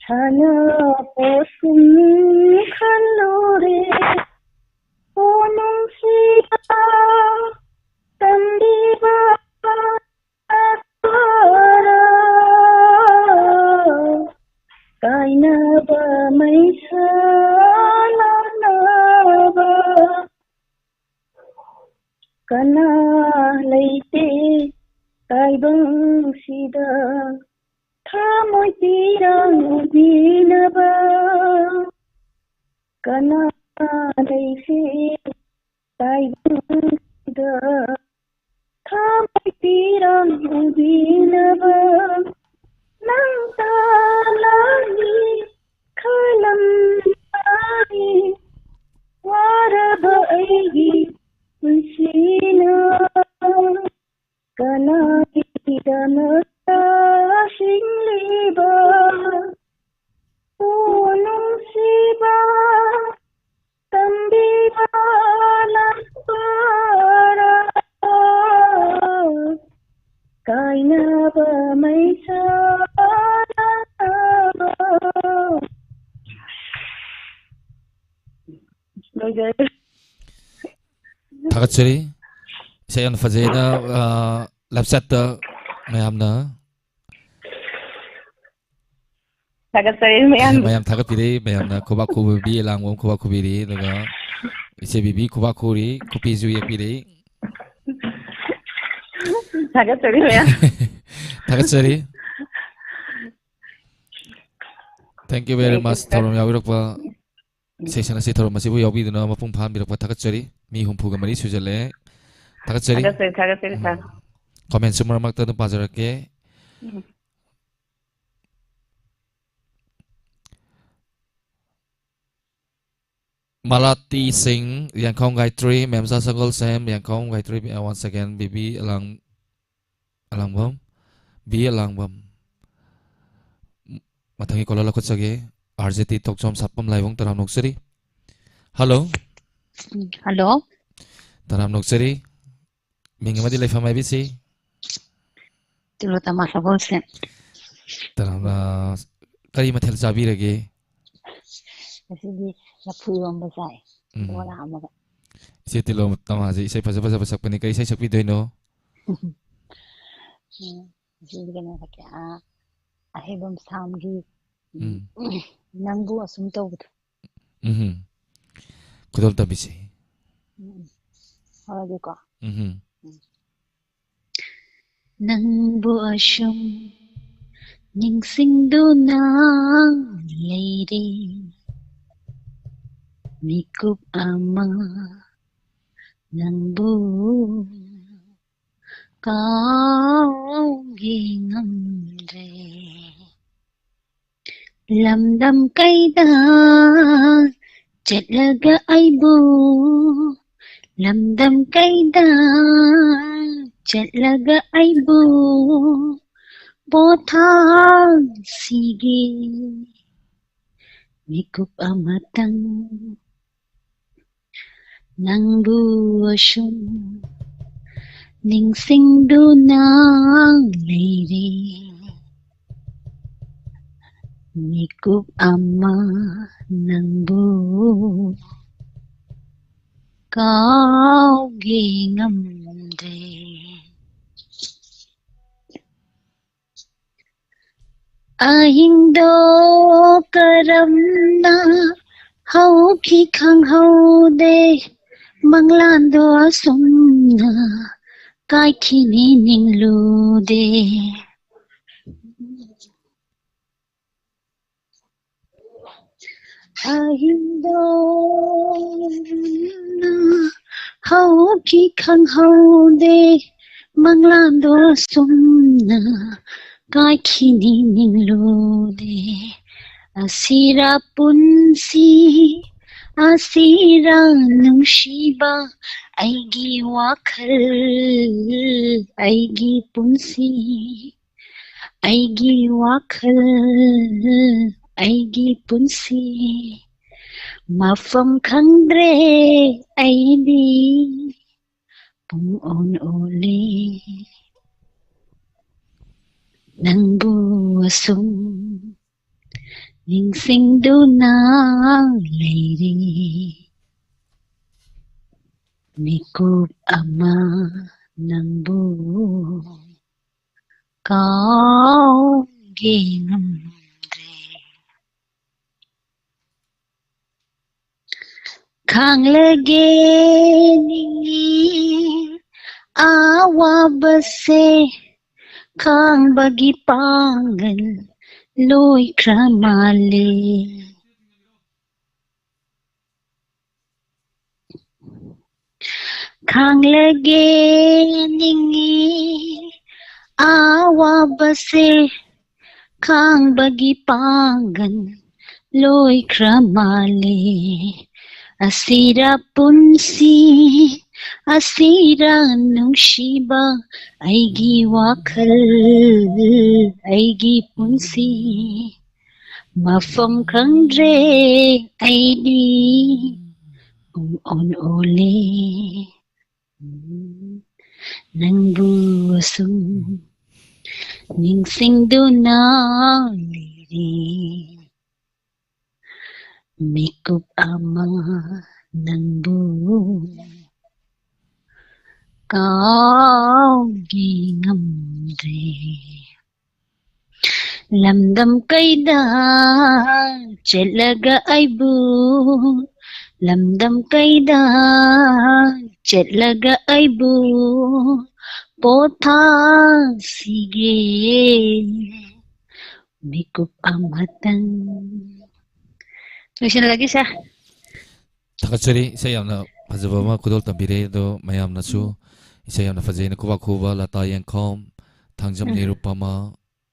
ꯁꯥꯟꯅꯄꯣꯠꯀꯨꯝ ꯈꯜꯂꯨꯔꯦ꯫ ꯑꯣ ꯅꯨꯡꯁꯤꯕ ꯇꯝꯕꯤꯕ ꯀꯥꯏꯅꯕ ꯃꯩꯁꯥ ꯂꯥꯛꯅꯕ ꯀꯅꯥ ꯂꯩꯇꯦ ꯇꯥꯏꯕꯪꯁꯤꯗ ꯊꯃꯣꯏ ꯄꯤꯔꯥꯡ ꯎꯕꯤꯅꯕ꯫ ꯀꯅꯥ ꯂꯩꯇꯦ ꯇꯥꯏꯕꯪꯗ ꯊꯃꯣꯏ ꯄꯤꯔꯥꯡ ꯎꯕꯤꯅꯕ꯫ ꯅꯪ ꯇꯥꯂꯥꯒꯤ ꯈꯂꯝ ꯇꯥꯔꯤ ꯋꯥꯔꯕ ꯑꯩꯒꯤ ꯄꯨꯟꯁꯤ꯫ ꯍꯤꯡꯂꯤꯕ ꯅꯨꯡꯁꯤꯕ ꯇꯝꯕꯤꯕ ꯂꯥꯛꯄꯔꯥ? ꯀꯥꯏꯅꯕ ꯃꯩꯁꯥ ꯂꯣꯏꯖꯔꯦ꯫ ꯊꯥꯒꯠꯆꯔꯤ꯫ ꯏꯁꯩ ꯌꯥꯝ ꯐꯖꯩꯅ, ꯑ, live chat ꯇ ꯃꯌꯥꯝꯅ ꯊꯥꯒꯠꯆꯔꯤ ꯃꯌꯥꯝ꯫ ꯃꯌꯥꯝ ꯊꯥꯒꯠꯄꯤꯔꯤ, ꯃꯌꯥꯝꯅ ꯈꯨꯕꯥꯛ ꯈꯨꯕꯤ, ꯂꯥꯡꯕ ꯑꯃ ꯈꯨꯕꯥꯛ ꯈꯨꯕꯤꯔꯤ, ꯑꯗꯨꯒ ꯏꯆꯦ ꯕꯤꯕꯤ ꯈꯨꯕꯥꯛ ꯈꯨꯔꯤ, ꯈꯨꯄꯤꯁꯨ ꯌꯦꯛꯄꯤꯔꯤ꯫ ꯊꯥꯒꯠꯆꯔꯤ ꯃꯌꯥꯝ꯫ ꯊꯥꯒꯠꯆꯔꯤ꯫ Thank you very much, ꯊꯧꯔꯝ ꯌꯥꯎꯕꯤꯔꯛꯄ꯫ Session ꯑꯁꯤ, ꯊꯧꯔꯝ ꯑꯁꯤꯕꯨ ꯌꯥꯎꯕꯤꯗꯨꯅ ꯃꯄꯨꯡ ꯐꯥꯍꯟꯕꯤꯔꯛꯄ ꯊꯥꯒꯠꯆꯔꯤ꯫ ꯃꯤ ꯍꯨꯝꯐꯨꯒ ꯃꯔꯤ ꯁꯨꯖꯜꯂꯛꯑꯦ꯫ ꯊꯥꯒꯠꯆꯔꯤ꯫ ꯊꯥꯒꯠꯆꯔꯤ, ꯊꯥꯒꯠꯆꯔꯤ, ꯁꯥꯔ꯫ Comment ꯁꯨ ꯃꯔꯛ ꯃꯔꯛꯇ ꯑꯗꯨꯝ ꯄꯥꯖꯔꯛꯀꯦ꯫ ꯎꯝ꯫ ꯃꯂꯥꯇꯤ ꯁꯤꯡ, ꯌꯥꯡꯈꯣꯡ ꯒꯥꯏꯇ꯭ꯔꯤ, ꯃꯦꯝꯆꯥ ꯁꯒꯣꯜꯁꯦꯝ, ꯌꯥꯡꯈꯣꯡ ꯒꯥꯏꯇ꯭ꯔꯤ, ꯑ, once again, ꯕꯤꯕꯤ ꯑꯂꯥꯡ-, ꯑꯂꯥꯡꯕꯝ, ꯕꯤ ꯑꯂꯥꯡꯕꯝ꯫ ꯃꯊꯪꯒꯤ caller ꯂꯧꯈꯠꯆꯒꯦ, ꯑꯥꯔ ꯖꯦ ꯇꯤ ꯇꯣꯛꯆꯣꯝ ꯁꯥꯄꯝ ꯂꯥꯏꯕꯨꯡ, ꯇꯔꯥꯝꯅ ꯑꯣꯛꯆꯔꯤ꯫ Hello꯫ ꯎꯝ, hello꯫ ꯇꯔꯥꯝꯅ ꯑꯣꯛꯆꯔꯤ꯫ ꯃꯤꯡ ꯑꯃꯗꯤ ꯂꯩꯐꯝ ꯍꯥꯏꯕꯤꯁꯤ꯫ ꯇꯤꯂꯣꯇꯃꯥ ꯁꯒꯣꯜꯁꯦꯝ꯫ ꯇꯔꯥꯝꯅ, ꯀꯔꯤ ꯃꯊꯦꯜ ꯆꯥꯕꯤꯔꯒꯦ? ꯉꯁꯤꯗꯤ ꯂꯐꯨ ꯏꯔꯣꯝꯕ ꯆꯥꯏ꯫ ꯎꯝ꯫ ꯕꯣꯔꯥ ꯑꯃꯒ꯫ ꯏꯆꯦ ꯇꯤꯂꯣꯇꯃꯥꯁꯤ ꯏꯁꯩ ꯐꯖ ꯐꯖꯕ ꯁꯛꯄꯅꯤ꯫ ꯀꯔꯤ ꯏꯁꯩ ꯁꯛꯄꯤꯗꯣꯏꯅꯣ? ꯎꯝ, ꯉꯁꯤꯗꯤ ꯀꯩꯅꯣ ꯁꯛꯀꯦ, ꯑꯥ, ꯑꯍꯩꯕꯝ ꯁꯥꯝꯒꯤ, ꯎꯝ, ꯎꯝ꯫ ꯅꯪꯕꯨ ꯑꯁꯨꯝ ꯇꯧꯕꯗꯣ꯫ ꯎꯝ꯫ ꯈꯨꯗꯣꯜ ꯇꯝꯕꯤꯁꯤ꯫ ꯎꯝ, ꯎꯝ꯫ ꯍꯧꯔꯒꯦꯀꯣ꯫ ꯎꯝ꯫ ꯅꯪꯕꯨ ꯑꯁꯨꯝ ꯅꯤꯡꯁꯤꯡꯗꯨꯅ ꯂꯩꯔꯦ꯫ ꯃꯤꯀꯨꯞ ꯑꯃ ꯅꯪꯕꯨ ꯀꯥꯎꯒꯦ ꯉꯝꯗ꯭ꯔꯦ꯫ ꯂꯝꯗꯝ ꯀꯩꯗ ꯆꯠꯂꯒ ꯑꯩꯕꯨ, ꯂꯝꯗꯝ ꯀꯩꯗ ꯆꯠꯂꯒ ꯑꯩꯕꯨ ꯄꯣꯊꯥꯁꯤꯒꯦ꯫ ꯃꯤꯀꯨꯞ ꯑꯃꯇꯪ ꯅꯪꯕꯨ ꯑꯁꯨꯝ ꯅꯤꯡꯁꯤꯡꯗꯨꯅ ꯂꯩꯔꯦ꯫ ꯃꯤꯀꯨꯞ ꯑꯃ ꯅꯪꯕꯨ ꯀꯥꯎꯒꯦ ꯉꯝꯗ꯭ꯔꯦ꯫ ꯑꯍꯤꯡꯗꯣ ꯀꯔꯝꯅ ꯍꯧꯈꯤ ꯈꯪꯍꯧꯗꯦ, ꯃꯪꯂꯥꯟꯗꯣ ꯑꯁꯨꯝꯅ ꯀꯥꯏꯈꯤꯅꯤ ꯅꯤꯡꯂꯨꯗꯦ꯫ ꯑꯍꯤꯡꯗꯣ ꯍꯧꯈꯤ ꯈꯪꯍꯧꯗꯦ, ꯃꯪꯂꯥꯟꯗꯣ ꯁꯨꯝꯅ ꯀꯥꯏꯈꯤꯅꯤ ꯅꯤꯡꯂꯨꯗꯦ꯫ ꯑꯁꯤꯔ ꯄꯨꯟꯁꯤ, ꯑꯁꯤꯔ ꯅꯨꯡꯁꯤꯕ, ꯑꯩꯒꯤ ꯋꯥꯈꯜ, ꯑꯩꯒꯤ ꯄꯨꯟꯁꯤ꯫ ꯑꯩꯒꯤ ꯋꯥꯈꯜ, ꯑꯩꯒꯤ ꯄꯨꯟꯁꯤ, ꯃꯐꯝ ꯈꯪꯗ꯭ꯔꯦ ꯑꯩꯗꯤ ꯄꯨꯡ ꯑꯣꯟ ꯑꯣꯜꯂꯦ꯫ ꯅꯪꯕꯨ ꯑꯁꯨꯝ ꯅꯤꯡꯁꯤꯡꯗꯨꯅ ꯂꯩꯔꯦ꯫ ꯃꯤꯀꯨꯞ ꯑꯃ ꯅꯪꯕꯨ ꯀꯥꯎꯒꯦ ꯉꯝꯗ꯭ꯔꯦ꯫ ꯈꯥꯡꯂꯒꯦ ꯅꯤꯡꯉꯤ ꯑꯋꯥꯕꯁꯦ, ꯈꯥꯡꯕꯒꯤ ꯄꯥꯡꯒꯜ ꯂꯣꯏꯈ꯭ꯔ ꯃꯥꯜꯂꯦ꯫ ꯈꯥꯡꯂꯒꯦ ꯅꯤꯡꯉꯤ ꯑꯋꯥꯕꯁꯦ, ꯈꯥꯡꯕꯒꯤ ꯄꯥꯡꯒꯜ ꯂꯣꯏꯈ꯭ꯔ ꯃꯥꯜꯂꯦ꯫ ꯑꯁꯤꯔ ꯄꯨꯟꯁꯤ, ꯑꯁꯤꯔ ꯅꯨꯡꯁꯤꯕ, ꯑꯩꯒꯤ ꯋꯥꯈꯜ ꯑꯩꯒꯤ ꯄꯨꯟꯁꯤ ꯃꯐꯝ ꯈꯪꯗ꯭ꯔꯦ ꯑꯩꯗꯤ ꯄꯨꯡ ꯑꯣꯟ ꯑꯣꯜꯂꯦ꯫ ꯅꯪꯕꯨ ꯁꯨꯝ ꯅꯤꯡꯁꯤꯡꯗꯨꯅ ꯂꯩꯔꯦ꯫ ꯃꯤꯀꯨꯞ ꯑꯃ ꯅꯪꯕꯨ ꯀꯥꯎꯒꯦ ꯉꯝꯗ꯭ꯔꯦ꯫ ꯂꯝꯗꯝ ꯀꯩꯗ ꯆꯠꯂꯒ ꯑꯩꯕꯨ, ꯂꯝꯗꯝ ꯀꯩꯗ ꯆꯠꯂꯒ ꯑꯩꯕꯨ ꯄꯣꯊꯥꯁꯤꯒꯦ꯫ ꯃꯤꯀꯨꯞ ꯑꯃꯇꯪ꯫ ꯂꯣꯏꯁꯤꯜꯂꯒꯦ, ꯁꯥꯔ꯫ ꯊꯥꯒꯠꯆꯔꯤ꯫ ꯏꯁꯩ ꯌꯥꯝꯅ ꯐꯖꯕ ꯑꯃ ꯈꯨꯗꯣꯜ ꯇꯝꯕꯤꯔꯦ꯫ ꯑꯗꯣ ꯃꯌꯥꯝꯅꯁꯨ ꯏꯁꯩ ꯌꯥꯝꯅ ꯐꯖꯩꯅ ꯈꯨꯕꯥꯛ ꯈꯨꯕ, ꯂꯇꯥ ꯌꯦꯡꯈꯣꯝ, ꯊꯥꯡꯖꯝ ꯎꯝ꯫ ꯅꯤꯔꯨꯄꯃꯥ,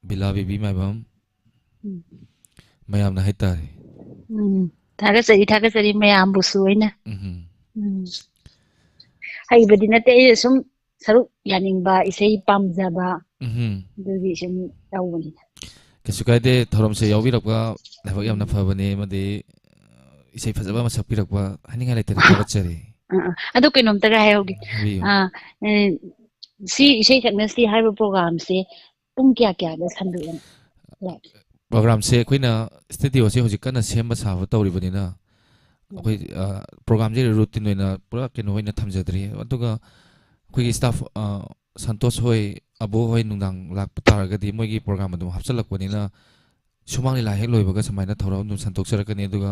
ꯕꯤꯂꯥ ꯕꯦꯕꯤ ꯃꯥꯏꯕꯝ, ꯎꯝ꯫ ꯃꯌꯥꯝꯅ ꯍꯥꯏꯇꯥꯔꯦ꯫ ꯎꯝ꯫ ꯊꯥꯒꯠꯆꯔꯤ, ꯊꯥꯒꯠꯆꯔꯤ ꯃꯌꯥꯝꯕꯨꯁꯨ ꯑꯩꯅ꯫ ꯎꯝ꯫ ꯎꯝ꯫ ꯍꯩꯕꯗꯤ ꯅꯠꯇꯦ, ꯑꯩꯅ ꯁꯨꯝ ꯁꯔꯨꯛ ꯌꯥꯅꯤꯡꯕ, ꯏꯁꯩ ꯄꯥꯝꯖꯕ, ꯎꯝ꯫ ꯑꯗꯨꯒꯤ ꯁꯨꯝ ꯇꯧꯕꯅꯤꯗ꯫ ꯀꯩꯁꯨ ꯀꯥꯏꯗꯦ, ꯊꯧꯔꯝꯁꯦ ꯌꯥꯎꯕꯤꯔꯛꯄ ꯂꯥꯏꯕꯛ ꯌꯥꯝꯅ ꯎꯝ꯫ ꯐꯕꯅꯤ, ꯑꯃꯗꯤ ꯏꯁꯩ ꯐꯖꯕ ꯑꯃ ꯁꯛꯄꯤꯔꯛꯄ, ꯍꯥꯏꯅꯤꯡꯉꯥꯏ ꯂꯩꯇꯅ ꯊꯥꯒꯠꯆꯔꯤ꯫ ꯑꯥ, ꯑꯥ꯫ ꯑꯗꯣ ꯀꯩꯅꯣꯝꯇꯒ ꯍꯥꯏꯍꯧꯒꯦ꯫ ꯍꯥꯏꯕꯤꯌꯨ꯫ ꯑꯥ, ꯑꯦ, ꯁꯤ ꯏꯁꯩ ꯁꯛꯅꯁꯤ ꯍꯥꯏꯕ ꯄ꯭ꯔꯣꯒꯥꯝꯁꯦ ꯄꯨꯡ ꯀꯌꯥ ꯀꯌꯥꯗ ꯁꯟꯗꯣꯛꯏꯅꯣ? ꯄ꯭ꯔꯣꯒꯥꯝꯁꯦ ꯑꯩꯈꯣꯏꯅ ꯁ꯭ꯇꯨꯗꯤꯑꯣꯁꯦ ꯍꯧꯖꯤꯛ ꯀꯟꯅ ꯁꯦꯝꯕ ꯁꯥꯕ ꯇꯧꯔꯤꯕꯅꯤꯅ, ꯎꯝ꯫ ꯑꯩꯈꯣꯏ, ꯑ, ꯄ꯭ꯔꯣꯒꯥꯝꯁꯦ ꯔꯨꯇꯤꯟ ꯑꯣꯏꯅ ꯄꯨꯔꯥ ꯀꯩꯅꯣ ꯑꯣꯏꯅ ꯊꯝꯖꯗ꯭ꯔꯤ꯫ ꯑꯗꯨꯒ ꯑꯩꯈꯣꯏꯒꯤ ꯁ꯭ꯇꯥꯐ, ꯑ, ꯁꯟꯇꯣꯁ ꯍꯣꯏ, ꯑꯕꯣ ꯍꯣꯏ ꯅꯨꯡꯗꯥꯡ ꯂꯥꯛꯄ ꯇꯥꯔꯒꯗꯤ ꯃꯣꯏꯒꯤ ꯄ꯭ꯔꯣꯒꯥꯝ ꯑꯗꯨꯝ ꯍꯥꯞꯆꯤꯜꯂꯛꯄꯅꯤꯅ, ꯁꯨꯃꯥꯡ ꯂꯤꯂꯥ ꯍꯦꯛ ꯂꯣꯏꯕꯒ ꯁꯨꯃꯥꯏꯅ ꯊꯧꯔꯝ ꯑꯗꯨꯝ ꯁꯟꯗꯣꯛꯆꯔꯛꯀꯅꯤ꯫ ꯑꯗꯨꯒ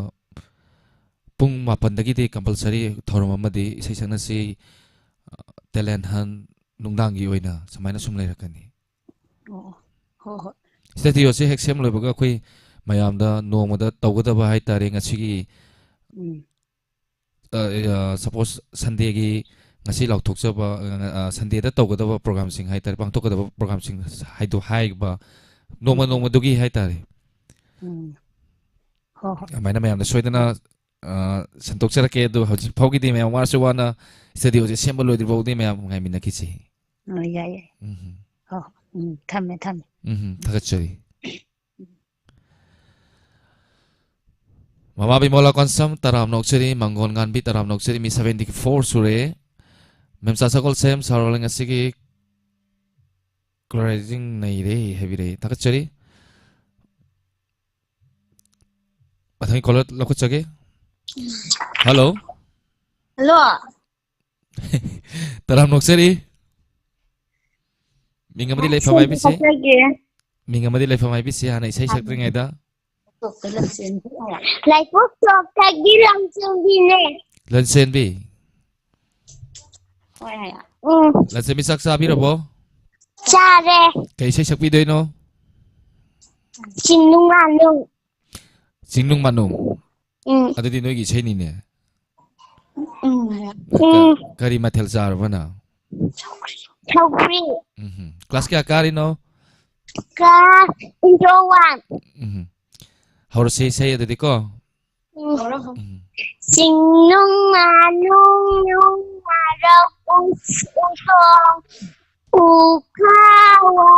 ꯄꯨꯡ ꯃꯥꯄꯟꯗꯒꯤꯗꯤ ꯀꯝꯄꯜꯁꯔꯤ ꯊꯧꯔꯝ ꯑꯃꯗꯤ ꯏꯁꯩ ꯁꯛꯅꯁꯤ, ꯑ, ꯇꯦꯂꯦꯟ ꯍꯟ, ꯅꯨꯡꯗꯥꯡꯒꯤ ꯑꯣꯏꯅ ꯁꯨꯃꯥꯏꯅ ꯁꯨꯝ ꯂꯩꯔꯛꯀꯅꯤ꯫ ꯑꯣ, ꯑꯣ꯫ ꯍꯣꯏ, ꯍꯣꯏ꯫ ꯁ꯭ꯇꯨꯗꯤꯑꯣꯁꯦ ꯍꯦꯛ ꯁꯦꯝ ꯂꯣꯏꯕꯒ ꯑꯩꯈꯣꯏ ꯃꯌꯥꯝꯗ ꯅꯣꯡꯃꯗ ꯇꯧꯒꯗꯕ ꯍꯥꯏꯇꯥꯔꯦ, ꯉꯁꯤꯒꯤ, ꯎꯝ꯫ ꯑ, ꯑ, ꯁꯄꯣꯁ ꯁꯟꯗꯦꯒꯤ ꯉꯁꯤ ꯂꯥꯎꯊꯣꯛꯆꯕ, ꯑ, ꯑ, ꯁꯟꯗꯦꯗ ꯇꯧꯒꯗꯕ ꯄ꯭ꯔꯣꯒꯥꯝꯁꯤꯡ ꯍꯥꯏꯇꯥꯔꯦ, ꯄꯥꯡꯊꯣꯛꯀꯗꯕ ꯄ꯭ꯔꯣꯒꯥꯝꯁꯤꯡ ꯍꯥꯏꯗꯣ ꯍꯥꯏꯕ ꯅꯣꯡꯃ ꯎꯝ꯫ ꯅꯣꯡꯃꯗꯨꯒꯤ ꯍꯥꯏꯇꯥꯔꯦ꯫ ꯎꯝ꯫ ꯍꯣꯏ, ꯍꯣꯏ꯫ ꯑꯗꯨꯃꯥꯏꯅ ꯃꯌꯥꯝꯗ ꯁꯣꯏꯗꯅ, ꯑ, ꯁꯟꯗꯣꯛꯆꯔꯛꯀꯦ꯫ ꯑꯗꯣ ꯍꯧꯖꯤꯛ ꯐꯥꯎꯒꯤꯗꯤ ꯃꯌꯥꯝ ꯋꯥꯔꯁꯨ ꯋꯥꯅ ꯁ꯭ꯇꯨꯗꯤꯑꯣꯁꯦ ꯁꯦꯝꯕ ꯂꯣꯏꯗ꯭ꯔꯤ ꯐꯥꯎꯗꯤ ꯃꯌꯥꯝ ꯉꯥꯏꯃꯤꯟꯅꯈꯤꯁꯤ꯫ ꯑ, ꯌꯥꯏ, ꯌꯥꯏ꯫ ꯎꯝ꯫ ꯍꯣꯏ, ꯍꯣꯏ꯫ ꯎꯝ, ꯊꯝꯃꯦ, ꯊꯝꯃꯦ꯫ ꯎꯝ, ꯊꯥꯒꯠꯆꯔꯤ꯫ ꯃꯃꯥ ꯕꯤꯃꯣꯂꯥ ꯀꯣꯟꯁꯝ, ꯇꯔꯥꯝꯅ ꯑꯣꯛꯆꯔꯤ꯫ ꯃꯪꯒꯣꯜ ꯉꯥꯟꯕꯤ, ꯇꯔꯥꯝꯅ ꯑꯣꯛꯆꯔꯤ꯫ ꯃꯤ seventy four ꯁꯨꯔꯦ꯫ ꯃꯦꯝꯆꯥ ꯁꯒꯣꯜꯁꯦꯝ, ꯁꯥꯔꯣꯜ ꯉꯁꯤꯒꯤ closing ꯅꯩꯔꯦ ꯍꯥꯏꯕꯤꯔꯛꯏ꯫ ꯊꯥꯒꯠꯆꯔꯤ꯫ ꯃꯊꯪꯒꯤ caller ꯂꯧꯈꯠꯆꯒꯦ꯫ Hello꯫ Hello꯫ ꯇꯔꯥꯝ ꯅꯣꯛꯆꯔꯤ꯫ ꯃꯤꯡ ꯑꯃꯗꯤ ꯂꯩꯐꯝ ꯍꯥꯏꯕꯤꯁꯤ꯫ ꯊꯥꯒꯠꯆꯒꯦ꯫ ꯃꯤꯡ ꯑꯃꯗꯤ ꯂꯩꯐꯝ ꯍꯥꯏꯕꯤꯁꯤ ꯍꯥꯟꯅ ꯏꯁꯩ ꯁꯛꯇ꯭ꯔꯤꯉꯩꯗ꯫ ꯂꯥꯏꯄꯣꯛ ꯁꯣꯛꯇꯒꯤ ꯂꯝꯆꯦꯟꯕꯤꯅꯦ꯫ ꯂꯟꯆꯦꯟꯕꯤ꯫ ꯍꯣꯏ, ꯍꯣꯏ꯫ ꯎꯝ꯫ ꯂꯟꯆꯦꯟꯕꯤ ꯆꯥꯛ ꯆꯥꯕꯤꯔꯕꯣ? ꯆꯥꯔꯦ꯫ ꯀꯩ ꯏꯁꯩ ꯁꯛꯄꯤꯗꯣꯏꯅꯣ? ꯆꯤꯡꯅꯨꯡ ꯃꯥꯅꯨꯡ꯫ ꯆꯤꯡꯅꯨꯡ ꯃꯥꯅꯨꯡ? ꯎꯝ꯫ ꯑꯗꯨꯗꯤ ꯅꯣꯏꯒꯤ ꯏꯁꯩꯅꯤꯅꯦ꯫ ꯎꯝ꯫ ꯀ-, ꯎꯝ꯫ ꯀꯔꯤ ꯃꯊꯦꯜ ꯆꯥꯔꯕ ꯅꯪ? ꯁꯧꯒ꯭ꯔꯤ꯫ ꯎꯝꯍꯨꯝ꯫ Class ꯀꯌꯥ ꯀꯥꯔꯤꯅꯣ? Class intro one꯫ ꯎꯝꯍꯨꯝ꯫ ꯍꯧꯔꯁꯤ ꯏꯁꯩ ꯑꯗꯨꯗꯤ ꯀꯣ꯫ ꯎꯝ꯫ ꯎꯝ꯫ ꯆꯤꯡꯅꯨꯡ ꯃꯥꯅꯨꯡ ꯅꯨꯡ ꯃꯔꯛ ꯎ-, ꯎꯁꯣꯡ ꯎꯈꯥ ꯋꯥ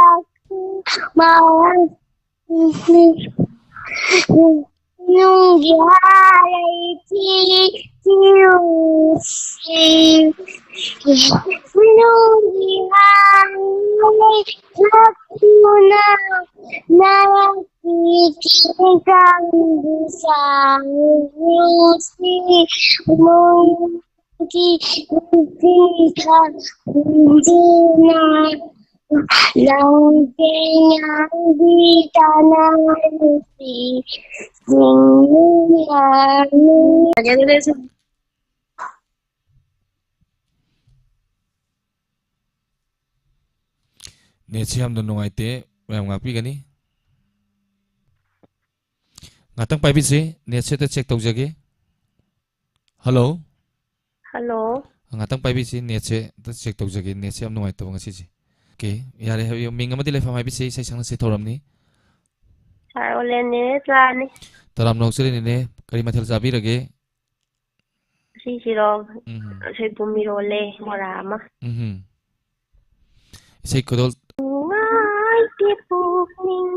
ꯃꯥ ꯅꯨꯡꯒꯤ ꯍꯥꯔꯩ ꯊꯤ ꯊꯤꯔꯨꯁꯤ꯫ ꯅꯨꯡꯒꯤ ꯍꯥꯔꯩ ꯂꯥꯛꯇꯨꯅ ꯅꯥꯔꯛꯀꯤ ꯀꯦꯡꯀꯪꯕꯨ ꯆꯥꯔꯨꯁꯤ꯫ ꯅꯣꯡ ꯅꯨꯡꯊꯤꯟꯗ ꯈꯨꯟꯗꯨꯅ ꯂꯧꯗꯦ ꯉꯥꯡꯕꯤ ꯇꯥꯟꯅꯔꯨꯁꯤ꯫ ꯆꯤꯡꯃꯤꯌꯥꯅꯤ꯫ Netꯁꯤ ꯌꯥꯝꯅ ꯅꯨꯡꯉꯥꯏꯇꯦ, ꯃꯌꯥꯝ ꯉꯥꯛꯄꯤꯒꯅꯤ꯫ ꯉꯥꯛꯇꯪ ꯄꯥꯏꯕꯤꯁꯤ, netꯁꯦ ꯑꯝꯇ check ꯇꯧꯖꯒꯦ꯫ Hello꯫ Hello꯫ ꯉꯥꯛꯇꯪ ꯄꯥꯏꯕꯤꯁꯤ, netꯁꯦ ꯑꯝꯇ check ꯇꯧꯖꯒꯦ, netꯁꯦ ꯌꯥꯝ ꯅꯨꯡꯉꯥꯏꯇꯕ ꯉꯁꯤꯁꯦ꯫ Okay, ꯌꯥꯔꯦ, ꯍꯥꯏꯕꯤꯌꯨ, ꯃꯤꯡ ꯑꯃꯗꯤ ꯂꯩꯐꯝ ꯍꯥꯏꯕꯤꯁꯤ, ꯏꯁꯩ ꯁꯛꯅꯁꯤ ꯊꯧꯔꯝꯅꯤ꯫ ꯁꯥꯔ ꯑꯣꯂꯦꯟꯅꯦ, ꯆꯥꯅꯤ꯫ ꯇꯔꯥꯝꯅ ꯑꯣꯛꯆꯔꯤ ꯅꯦꯅꯦ, ꯀꯔꯤ ꯃꯊꯦꯜ ꯆꯥꯕꯤꯔꯒꯦ? ꯁꯤꯁꯤꯔꯣ? ꯎꯝ꯫ ꯁꯣꯏꯕꯨꯝ ꯏꯔꯣꯜꯂꯦ, ꯕꯣꯔꯥ ꯑꯃ꯫ ꯎꯝ꯫ ꯏꯁꯩ ꯈꯨꯗꯣꯜ-, ꯄꯨꯡꯉꯥ ꯅꯨꯡꯉꯥꯏꯇꯦ ꯄꯨꯛꯅꯤꯡ,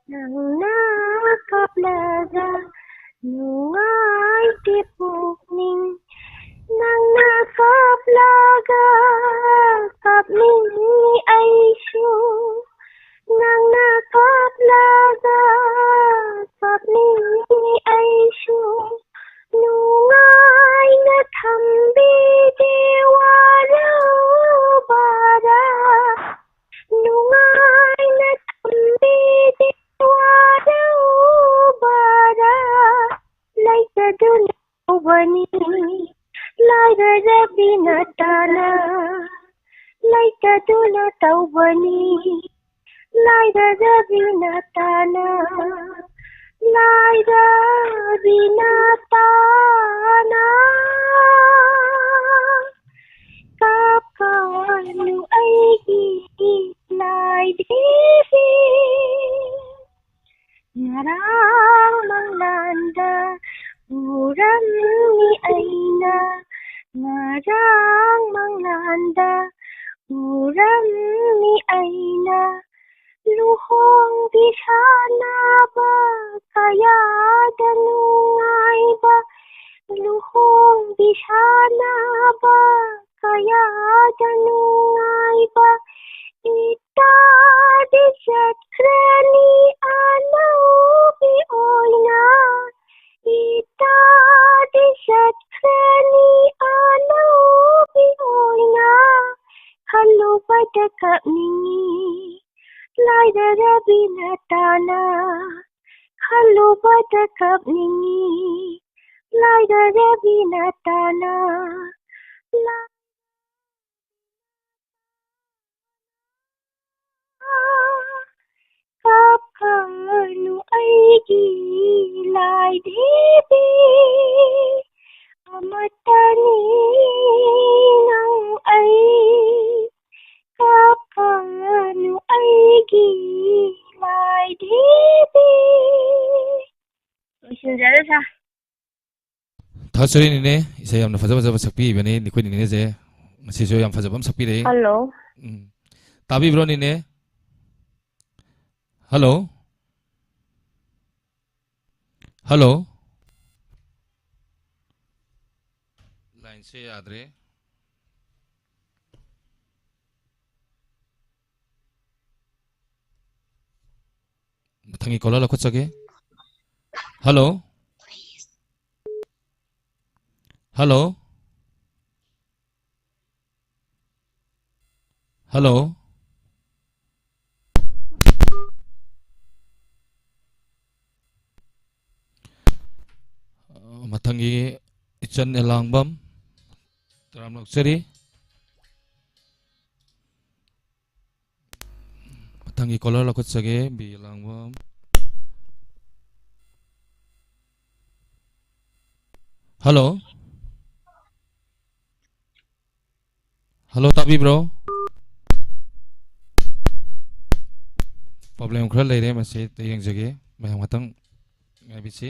ꯅꯪꯅ ꯀꯞꯂꯒ ꯅꯨꯡꯉꯥꯏꯇꯦ ꯄꯨꯛꯅꯤꯡ, ꯅꯪꯅ ꯀꯞꯂꯒ ꯀꯞꯅꯤꯡꯉꯤ ꯑꯩꯁꯨ, ꯅꯪꯅ ꯀꯞꯂꯒ ꯀꯞꯅꯤꯡꯉꯤ ꯑꯩꯁꯨ, ꯅꯨꯡꯉꯥꯏꯅ ꯊꯝꯕꯤꯗꯦ ꯋꯥꯔꯧꯕꯔꯥ, ꯅꯨꯡꯉꯥꯏꯅ ꯊꯝꯕꯤꯗꯦ ꯋꯥꯔꯧꯕꯔꯥ, ꯂꯩꯇꯗꯨꯅ ꯇꯧꯕꯅꯤ ꯂꯥꯏꯔꯔꯕꯤ ꯅꯇꯥꯅ, ꯂꯩꯇꯗꯨꯅ ꯇꯧꯕꯅꯤ ꯂꯥꯏꯔꯔꯕꯤ ꯅꯇꯥꯅ, ꯂꯥꯏꯔꯕꯤ ꯅꯇꯥꯅ꯫ ꯀꯥꯞꯀꯅꯨ ꯑꯩꯒꯤ ꯂꯥꯏꯔꯦꯝꯕꯤ, ꯉꯔꯥꯡ ꯃꯪꯂꯥꯟꯗ ꯎꯔꯝꯃꯤ ꯑꯩꯅ, ꯉꯔꯥꯡ ꯃꯪꯂꯥꯟꯗ ꯎꯔꯝꯃꯤ ꯑꯩꯅ, ꯂꯨꯍꯣꯡꯕꯤ ꯁꯥꯟꯅꯕ ꯀꯌꯥꯗ ꯅꯨꯡꯉꯥꯏꯕ, ꯂꯨꯍꯣꯡꯕꯤ ꯁꯥꯟꯅꯕ ꯀꯌꯥꯗ ꯅꯨꯡꯉꯥꯏꯕ, ꯏꯇꯥꯗꯤ ꯆꯠꯈ꯭ꯔꯅꯤ ꯑꯅꯧꯕꯤ ꯑꯣꯏꯅ, ꯏꯇꯥꯗꯤ ꯆꯠꯈ꯭ꯔꯅꯤ ꯑꯅꯧꯕꯤ ꯑꯣꯏꯅ, ꯈꯜꯂꯨꯕꯗ ꯀꯞꯅꯤꯡꯉꯤ ꯂꯥꯏꯔꯔꯕꯤ ꯅꯇꯥꯅ, ꯈꯜꯂꯨꯕꯗ ꯀꯞꯅꯤꯡꯉꯤ ꯂꯥꯏꯔꯔꯕꯤ ꯅꯇꯥꯅ꯫ ꯀꯥꯞꯀꯅꯨ ꯑꯩꯒꯤ ꯂꯥꯏꯔꯦꯝꯕꯤ, ꯑꯃꯠꯇꯅꯤ ꯅꯪ ꯑꯩ, ꯀꯥꯞꯀꯅꯨ ꯑꯩꯒꯤ ꯂꯥꯏꯔꯦꯝꯕꯤ꯫ ꯂꯣꯏꯁꯤꯟꯖꯔꯦ ꯁꯥꯔ꯫ ꯊꯥꯒꯠꯆꯔꯤ ꯅꯤꯅꯦ, ꯏꯁꯩ ꯌꯥꯝꯅ ꯐꯖ ꯐꯖꯕ ꯁꯛꯄꯤꯕꯅꯤ ꯑꯩꯈꯣꯏ ꯅꯤꯅꯦꯁꯦ꯫ ꯉꯁꯤꯁꯨ ꯌꯥꯝ ꯐꯖꯕ ꯑꯃ ꯁꯛꯄꯤꯔꯛꯏ꯫ ꯍꯜꯂꯣ꯫ ꯎꯝ꯫ ꯇꯥꯕꯤꯕ꯭ꯔꯣ ꯅꯤꯅꯦ? ꯍꯜꯂꯣ? ꯍꯜꯂꯣ? ꯂꯥꯏꯟꯁꯦ ꯌꯥꯗ꯭ꯔꯦ꯫ ꯃꯊꯪꯒꯤ ꯀꯣꯂꯔ ꯂꯧꯈꯠꯆꯒꯦ꯫ ꯍꯜꯂꯣ? ꯍꯜꯂꯣ? ꯍꯜꯂꯣ? ꯃꯊꯪꯒꯤ ꯏꯆꯟ ꯑꯦꯂꯥꯡꯕꯝ ꯇꯔꯥꯝꯅ ꯑꯣꯛꯆꯔꯤ꯫ ꯃꯊꯪꯒꯤ ꯀꯣꯂꯔ ꯂꯧꯈꯠꯆꯒꯦ, ꯕꯤ ꯑꯦꯂꯥꯡꯕꯝ꯫ ꯍꯜꯂꯣ? ꯍꯜꯂꯣ, ꯇꯥꯕꯤꯕ꯭ꯔꯣ? ꯄ꯭ꯔꯣꯕ꯭ꯂꯦꯝ ꯈꯔ ꯂꯩꯔꯦ, ꯃꯁꯤ ꯑꯝꯇ ꯌꯦꯡꯖꯒꯦ꯫ ꯃꯌꯥꯝ ꯉꯥꯛꯇꯪ ꯉꯥꯏꯕꯤꯁꯤ꯫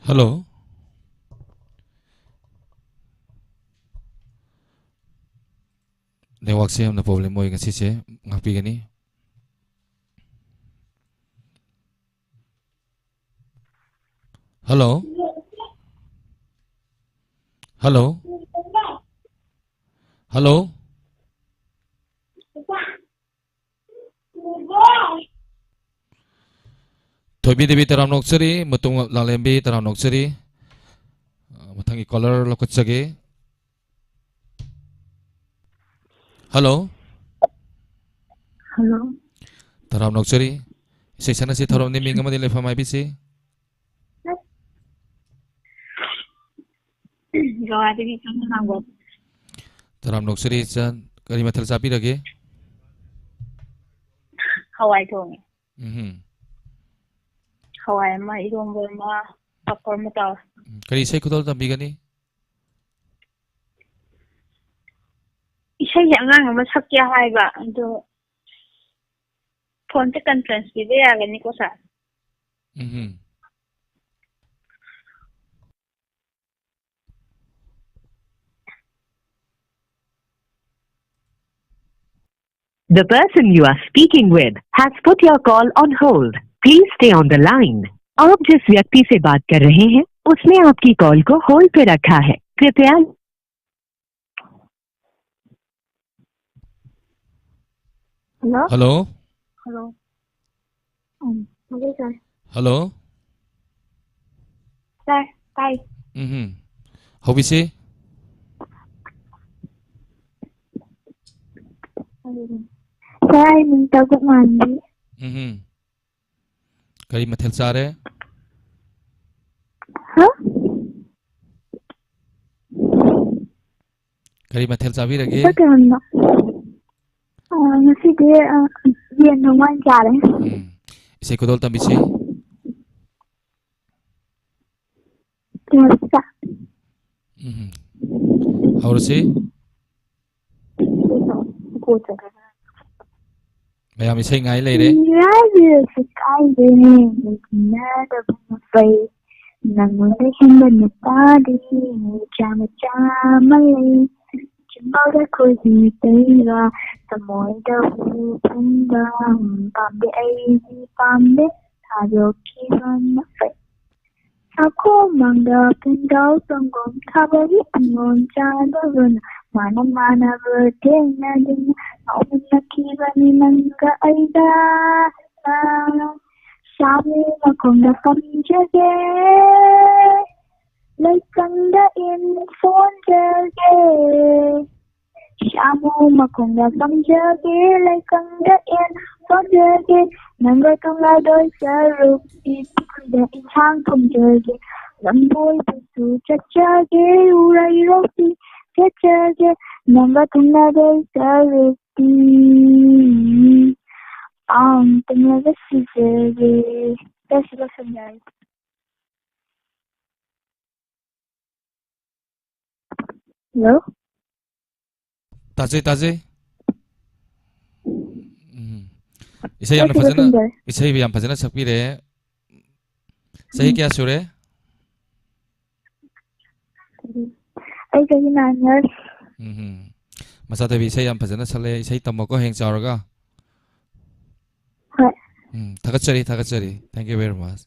ꯍꯜꯂꯣ꯫ ꯅꯦꯠꯋꯥꯛꯁꯦ ꯌꯥꯝꯅ ꯄ꯭ꯔꯣꯕ꯭ꯂꯦꯝ ꯑꯣꯏ ꯉꯁꯤꯁꯦ, ꯉꯥꯛꯄꯤꯒꯅꯤ꯫ ꯍꯜꯂꯣ꯫ ꯍꯜꯂꯣ꯫ ꯍꯜꯂꯣ꯫ ꯊꯣꯏꯕꯤ ꯗꯦꯕꯤ ꯇꯔꯥꯝꯅ ꯑꯣꯛꯆꯔꯤ, ꯃꯇꯨꯡ ꯂꯥꯂꯦꯝꯕꯤ ꯇꯔꯥꯝꯅ ꯑꯣꯛꯆꯔꯤ꯫ ꯃꯊꯪꯒꯤ ꯀꯣꯂꯔ ꯂꯧꯈꯠꯆꯒꯦ꯫ ꯍꯜꯂꯣ꯫ ꯍꯜꯂꯣ꯫ ꯇꯔꯥꯝꯅ ꯑꯣꯛꯆꯔꯤ꯫ ꯏꯁꯩ ꯁꯛꯅꯁꯤ ꯊꯧꯔꯝꯅꯤ, ꯃꯤꯡ ꯑꯃꯗꯤ ꯂꯩꯐꯝ ꯍꯥꯏꯕꯤꯁꯤ꯫ ꯒꯋꯥꯗꯒꯤ ꯆꯪ ꯉꯥꯡꯕ꯫ ꯇꯔꯥꯝꯅ ꯑꯣꯛꯆꯔꯤ ꯏꯆꯟ, ꯀꯔꯤ ꯃꯊꯦꯜ ꯆꯥꯕꯤꯔꯒꯦ? ꯍꯋꯥꯏ ꯊꯣꯡꯉꯦ꯫ ꯎꯝꯍꯨꯝ꯫ ꯍꯋꯥꯏ ꯑꯃ, ꯏꯔꯣꯝꯕ ꯑꯃ, ꯄꯥꯐꯣꯔ ꯑꯃ ꯇꯧꯔꯦ꯫ ꯎꯝ, ꯀꯔꯤ ꯏꯁꯩ ꯈꯨꯗꯣꯜ ꯇꯝꯕꯤꯒꯅꯤ? ꯏꯁꯩꯁꯦ ꯑꯉꯥꯡ ꯑꯃ ꯁꯛꯀꯦ ꯍꯥꯏꯕ, ꯑꯗꯣ ꯐꯣꯟꯁꯦ ꯀꯟꯐ꯭ꯔꯦꯟꯁ ꯄꯤꯕ ꯌꯥꯒꯅꯤꯀꯣ, ꯁꯥꯔ? ꯎꯝꯍꯨꯝ꯫ The person you are speaking with has put your call on hold. Please stay on the line. आप जिस व्यक्ति से बात कर रहे हैं, उसने आपकी कॉल को होल्ड पे रखा है। कृपया हेलो। हेलो। हेलो। ꯎꯝ, ꯍꯜꯂꯣ, ꯁꯥꯔ꯫ ꯍꯜꯂꯣ꯫ ꯁꯥꯔ, ꯇꯥꯏ꯫ ꯎꯝꯍꯨꯝ꯫ ꯍꯧꯕꯤꯁꯤ꯫ ꯁꯥꯔ, ꯑꯩ ꯃꯤꯡ ꯇꯧꯕ ꯃꯥꯟꯕꯤ꯫ ꯎꯝꯍꯨꯝ꯫ ꯀꯔꯤ ꯃꯊꯦꯜ ꯆꯥꯔꯦ? ꯍꯥ? ꯀꯔꯤ ꯃꯊꯦꯜ ꯆꯥꯕꯤꯔꯒꯦ? ꯁꯥꯔ, ꯀꯩ ꯍꯥꯏꯕꯅꯣ? ꯑ, ꯉꯁꯤꯗꯤ, ꯑ, ꯌꯦꯟ ꯊꯣꯡꯕ ꯑꯣꯏꯅ ꯆꯥꯔꯦ꯫ ꯎꯝ꯫ ꯏꯁꯩ ꯈꯨꯗꯣꯜ ꯇꯝꯕꯤꯁꯤ꯫ ꯀꯩ ꯍꯥꯏꯕ, ꯁꯥꯔ? ꯎꯝ꯫ ꯍꯧꯔꯁꯤ꯫ ꯃꯌꯥꯝ ꯏꯁꯩ ꯉꯥꯏ ꯂꯩꯔꯦ꯫ ꯃꯤꯔꯥꯏꯕꯤꯔꯁꯨ ꯀꯥꯏꯗꯦ, ꯂꯩꯃꯤꯟꯅꯗꯕꯅ ꯐꯩ꯫ ꯅꯪꯉꯣꯟꯗ ꯍꯦꯟꯕ ꯅꯨꯄꯥꯗꯤ ꯆꯥꯝꯃ ꯆꯥꯝꯃ ꯂꯩ꯫ ꯆꯤꯝꯕꯥꯜꯗ ꯈꯣꯏꯍꯤ ꯇꯩꯕ, ꯊꯃꯣꯏꯗ ꯍꯨ ꯐꯨꯟꯕ, ꯄꯥꯝꯗꯦ ꯑꯩꯗꯤ ꯄꯥꯝꯗꯦ, ꯊꯥꯗꯣꯛꯈꯤꯕꯅ ꯐꯩ꯫ ꯁꯥꯈꯣꯡ ꯃꯥꯡꯗ ꯄꯨꯡꯖꯥꯎ ꯁꯪꯒꯣꯝ ꯊꯥꯕꯒꯤ ꯄꯨꯡꯂꯣꯟ ꯆꯥꯗꯕꯅ ꯃꯥꯅ ꯃꯥꯟꯅꯕ ꯊꯦꯡꯅꯗꯨꯅ ꯉꯥꯎꯃꯤꯟꯅꯈꯤꯕꯅꯤ ꯅꯪꯒ ꯑꯩꯒ꯫ ꯁꯥꯃꯨ ꯃꯈꯣꯡꯗ ꯐꯝꯖꯒꯦ꯫ ꯂꯩꯀꯪꯗ ꯏꯟ ꯁꯣꯟꯖꯒꯦ, ꯁꯥꯃꯨ ꯃꯈꯣꯡꯗ ꯐꯝꯖꯒꯦ, ꯂꯩꯀꯪꯗ ꯏꯟ ꯁꯣꯟꯖꯒꯦ, ꯅꯪꯒ ꯊꯨꯡꯅꯗꯣꯏ ꯁꯔꯨꯛꯇꯤ ꯄꯨꯈ꯭ꯔꯤꯗ ꯏꯟꯁꯥꯡ ꯊꯣꯡꯖꯒꯦ, ꯂꯝꯕꯣꯏꯕꯁꯨ ꯆꯠꯆꯒꯦ, ꯎꯔꯩꯔꯣꯛꯇꯤ ꯆꯠꯆꯒꯦ, ꯅꯪꯒ ꯊꯨꯡꯅꯗꯣꯏ ꯁꯔꯨꯛꯇꯤ ꯑꯥꯝ ꯇꯨꯝꯂꯒ ꯁꯤꯖꯒꯦ꯫ ꯂꯣꯏꯁꯤ ꯂꯣꯏꯁꯟꯖꯔꯦ꯫ ꯍꯜꯂꯣ꯫ ꯇꯥꯖꯩ, ꯇꯥꯖꯩ꯫ ꯎꯝ꯫ ꯏꯁꯩ ꯌꯥꯝꯅ ꯐꯖꯅ, ꯏꯁꯩꯕꯨ ꯌꯥꯝ ꯐꯖꯅ ꯁꯛꯄꯤꯔꯦ꯫ ꯆꯍꯤ ꯎꯝ꯫ ꯀꯌꯥ ꯁꯨꯔꯦ? ꯑꯩ ꯆꯍꯤ nine years꯫ ꯎꯝ꯫ ꯃꯆꯥꯊꯣꯏꯕꯤ ꯏꯁꯩ ꯌꯥꯝ ꯐꯖꯅ ꯁꯛꯂꯦ꯫ ꯏꯁꯩ ꯇꯝꯃꯣꯀꯣ ꯍꯌꯦꯡ ꯆꯥꯎꯔꯒ꯫ ꯍꯣꯏ꯫ ꯎꯝ, ꯊꯥꯒꯠꯆꯔꯤ, ꯊꯥꯒꯠꯆꯔꯤ꯫ Thank you very much꯫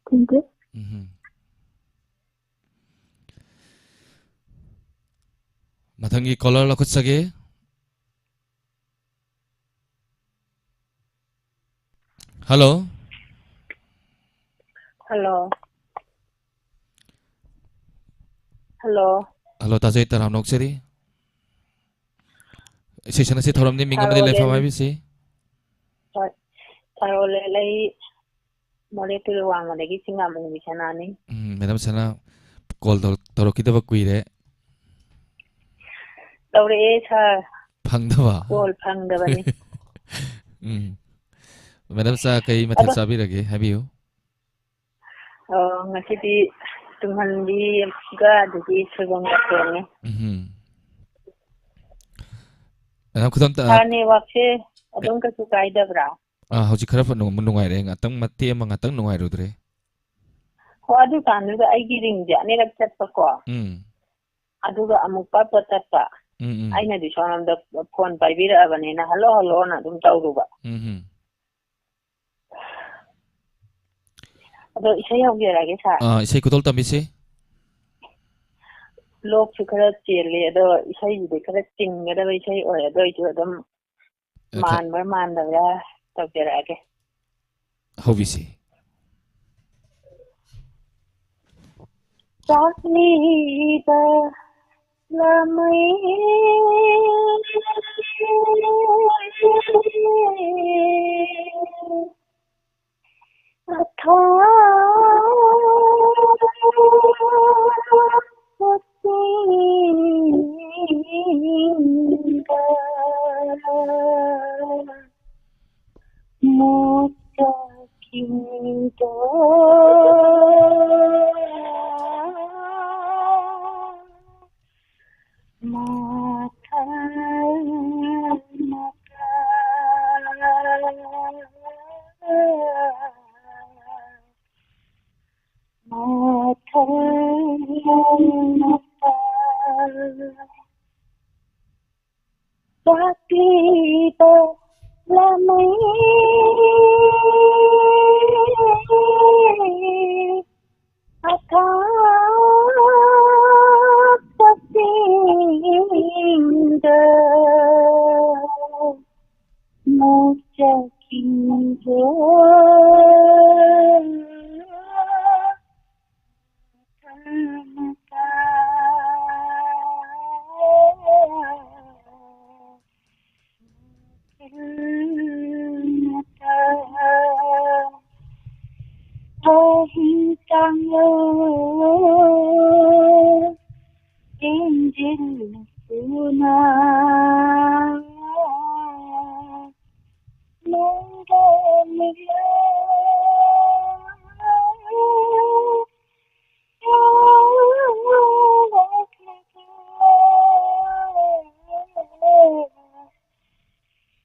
Thank you꯫ Um. ꯃꯊꯪꯒꯤ caller ꯂꯧꯈꯠꯆꯒꯦ꯫ ꯍꯜꯂꯣ꯫ ꯍꯜꯂꯣ꯫ ꯍꯜꯂꯣ꯫ ꯍꯜꯂꯣ, ꯇꯥꯖꯩ, ꯇꯔꯥꯝꯅ ꯑꯣꯛꯆꯔꯤ꯫ ꯏꯁꯩ ꯁꯛꯅꯁꯤ ꯊꯧꯔꯝꯅꯤ, ꯃꯤꯡ ꯑꯃꯗꯤ ꯂꯩꯐꯝ ꯍꯥꯏꯕꯤꯁꯤ꯫ ꯍꯣꯏ, ꯊꯔꯣꯂꯦꯟ, ꯑꯩ ꯃꯣꯔꯦ ꯇꯨꯔꯦꯜ ꯋꯥꯡꯃꯗꯒꯤ ꯆꯤꯡꯉꯥꯝꯕꯝꯒꯤ ꯁꯅꯥꯅꯤ꯫ ꯎꯝ, ꯃꯦꯗꯥꯝ ꯁꯅꯥ, call ꯇꯧꯔꯛ-, ꯇꯧꯔꯛꯈꯤꯗꯕ ꯀꯨꯏꯔꯦ꯫ ꯇꯧꯔꯛꯑꯦ, sir꯫ ꯐꯪꯗꯕ? Call ꯐꯪꯗꯕꯅꯤ꯫ ꯎꯝ꯫ ꯃꯦꯗꯥꯝ ꯁꯅꯥ ꯀꯩ ꯃꯊꯦꯜ ꯑꯗꯣ ꯆꯥꯕꯤꯔꯒꯦ? ꯍꯥꯏꯕꯤꯌꯨ꯫ ꯑꯣ, ꯉꯁꯤꯗꯤ ꯇꯨꯡꯍꯟꯕꯤꯒ ꯑꯗꯒꯤ ꯁꯣꯏꯕꯨꯝꯒ ꯊꯣꯡꯉꯦ꯫ ꯎꯝ꯫ ꯃꯦꯗꯥꯝ, ꯈꯨꯗꯝꯇ, ꯑ, Sir, network ꯁꯦ ꯑꯗꯨꯝ ꯀꯩꯁꯨ ꯀꯥꯏꯗꯕ꯭ꯔꯥ? ꯑꯥ, ꯍꯧꯖꯤꯛ ꯈꯔ ꯐ-, ꯅꯨꯡ-, ꯅꯨꯡꯉꯥꯏꯔꯦ꯫ ꯉꯥꯛꯇꯪ, ꯃꯇꯦꯛ ꯑꯃ ꯉꯥꯛꯇꯪ ꯅꯨꯡꯉꯥꯏꯔꯨꯗ꯭ꯔꯦ꯫ ꯍꯣ, ꯑꯗꯨꯀꯥꯟꯗꯨꯗ ꯑꯩꯒꯤ ring ꯁꯦ ꯑꯅꯤꯔꯛ ꯆꯠꯄꯀꯣ꯫ ꯎꯝ꯫ ꯑꯗꯨꯒ ꯑꯃꯨꯛ ꯄꯠ ꯄꯠ ꯇꯠꯄ꯫ ꯎꯝ, ꯎꯝ꯫ ꯑꯩꯅꯗꯤ ꯁꯣꯝꯂꯣꯝꯗ phone ꯄꯥꯏꯕꯤꯔꯛꯑꯕꯅꯤꯅ "Hello, hello" ꯅ ꯑꯗꯨꯝ ꯇꯧꯔꯨꯕ꯫ ꯎꯝ, ꯎꯝ꯫ ꯑꯗꯣ ꯏꯁꯩ ꯍꯧꯖꯔꯛꯑꯒꯦ, sir꯫ ꯑꯥ, ꯏꯁꯩ ꯈꯨꯗꯣꯜ ꯇꯝꯕꯤꯁꯤ꯫ ꯂꯣꯛꯁꯨ ꯈꯔ ꯆꯦꯜꯂꯤ, ꯑꯗꯣ ꯏꯁꯩꯁꯤꯗꯤ ꯈꯔ ꯆꯤꯡꯒꯗꯕ ꯏꯁꯩ ꯑꯣꯏ, ꯑꯗꯨ ꯑꯣꯏꯁꯨ ꯑꯗꯨꯝ ꯑ, ꯊ-, ꯃꯥꯟꯕ꯭ꯔꯥ ꯃꯥꯟꯗꯕ꯭ꯔꯥ ꯇꯧꯖꯔꯛꯑꯒꯦ꯫ ꯍꯧꯕꯤꯁꯤ꯫ ꯆꯥꯛꯂꯤꯕ ꯂꯥꯃꯩ ꯑꯊꯥꯞꯄ ꯆꯤꯡꯗ ꯃꯣꯠꯆꯈꯤꯕ ꯃꯊꯥ ꯃꯊꯥ ꯃꯊꯥ ꯃꯊꯥ ꯆꯥꯛꯂꯤꯕ ꯂꯥꯃꯩ ꯑꯊꯥꯞꯄꯁꯤꯡꯗ ꯃꯣꯠꯆꯈꯤꯕ ꯑꯍꯤꯡ ꯇꯥꯡꯂꯣ ꯏꯟꯖꯤꯜ ꯁꯨꯅ ꯅꯨꯡꯗ ꯃꯤꯠꯂꯣ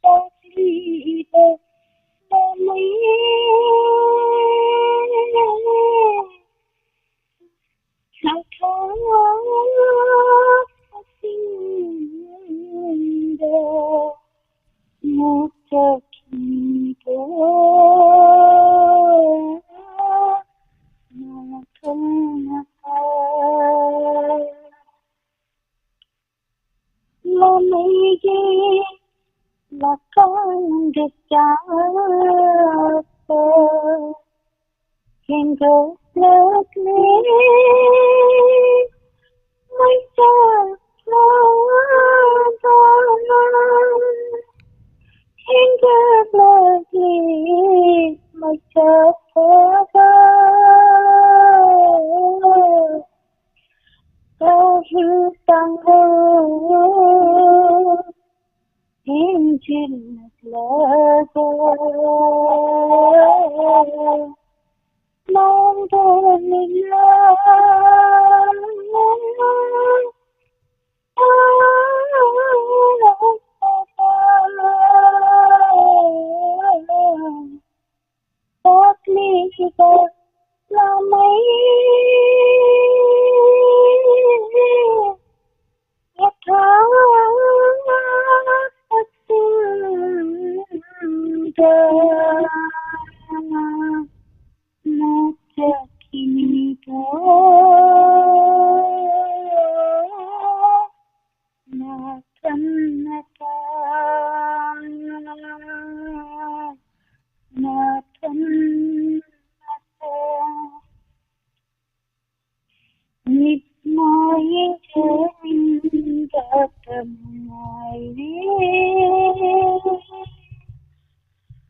ꯆꯥꯛꯂꯤꯕ ꯂꯥꯃꯩ ꯁꯥꯊꯥꯕꯁꯤꯡꯗ ꯃꯣꯠꯆꯈꯤꯕ ꯃꯊꯥ ꯃꯊꯥ ꯂꯥꯃꯩꯒꯤ ꯂꯀꯥꯡꯗ ꯆꯥꯛꯄ ꯍꯦꯟꯒꯠꯂꯛꯂꯦ꯫ ꯍꯦꯟꯖꯤꯜꯂꯛꯂꯒ ꯃꯥꯡꯗꯣꯔꯤꯕ ꯇꯥꯛꯂꯤꯕ ꯂꯥꯃꯩ ꯌꯦꯊꯥ ꯁꯛꯁꯤꯡꯗ ꯅꯠꯆꯈꯤꯅꯤꯗꯣ ꯅꯥꯊꯟ ꯅꯥꯊꯟ ꯅꯥꯊꯟ ꯅꯥꯊꯟ꯫ ꯃꯤꯠ ꯃꯥꯏ ꯌꯦꯡꯖꯅꯤꯡꯕꯇ ꯉꯥꯏꯔꯦ꯫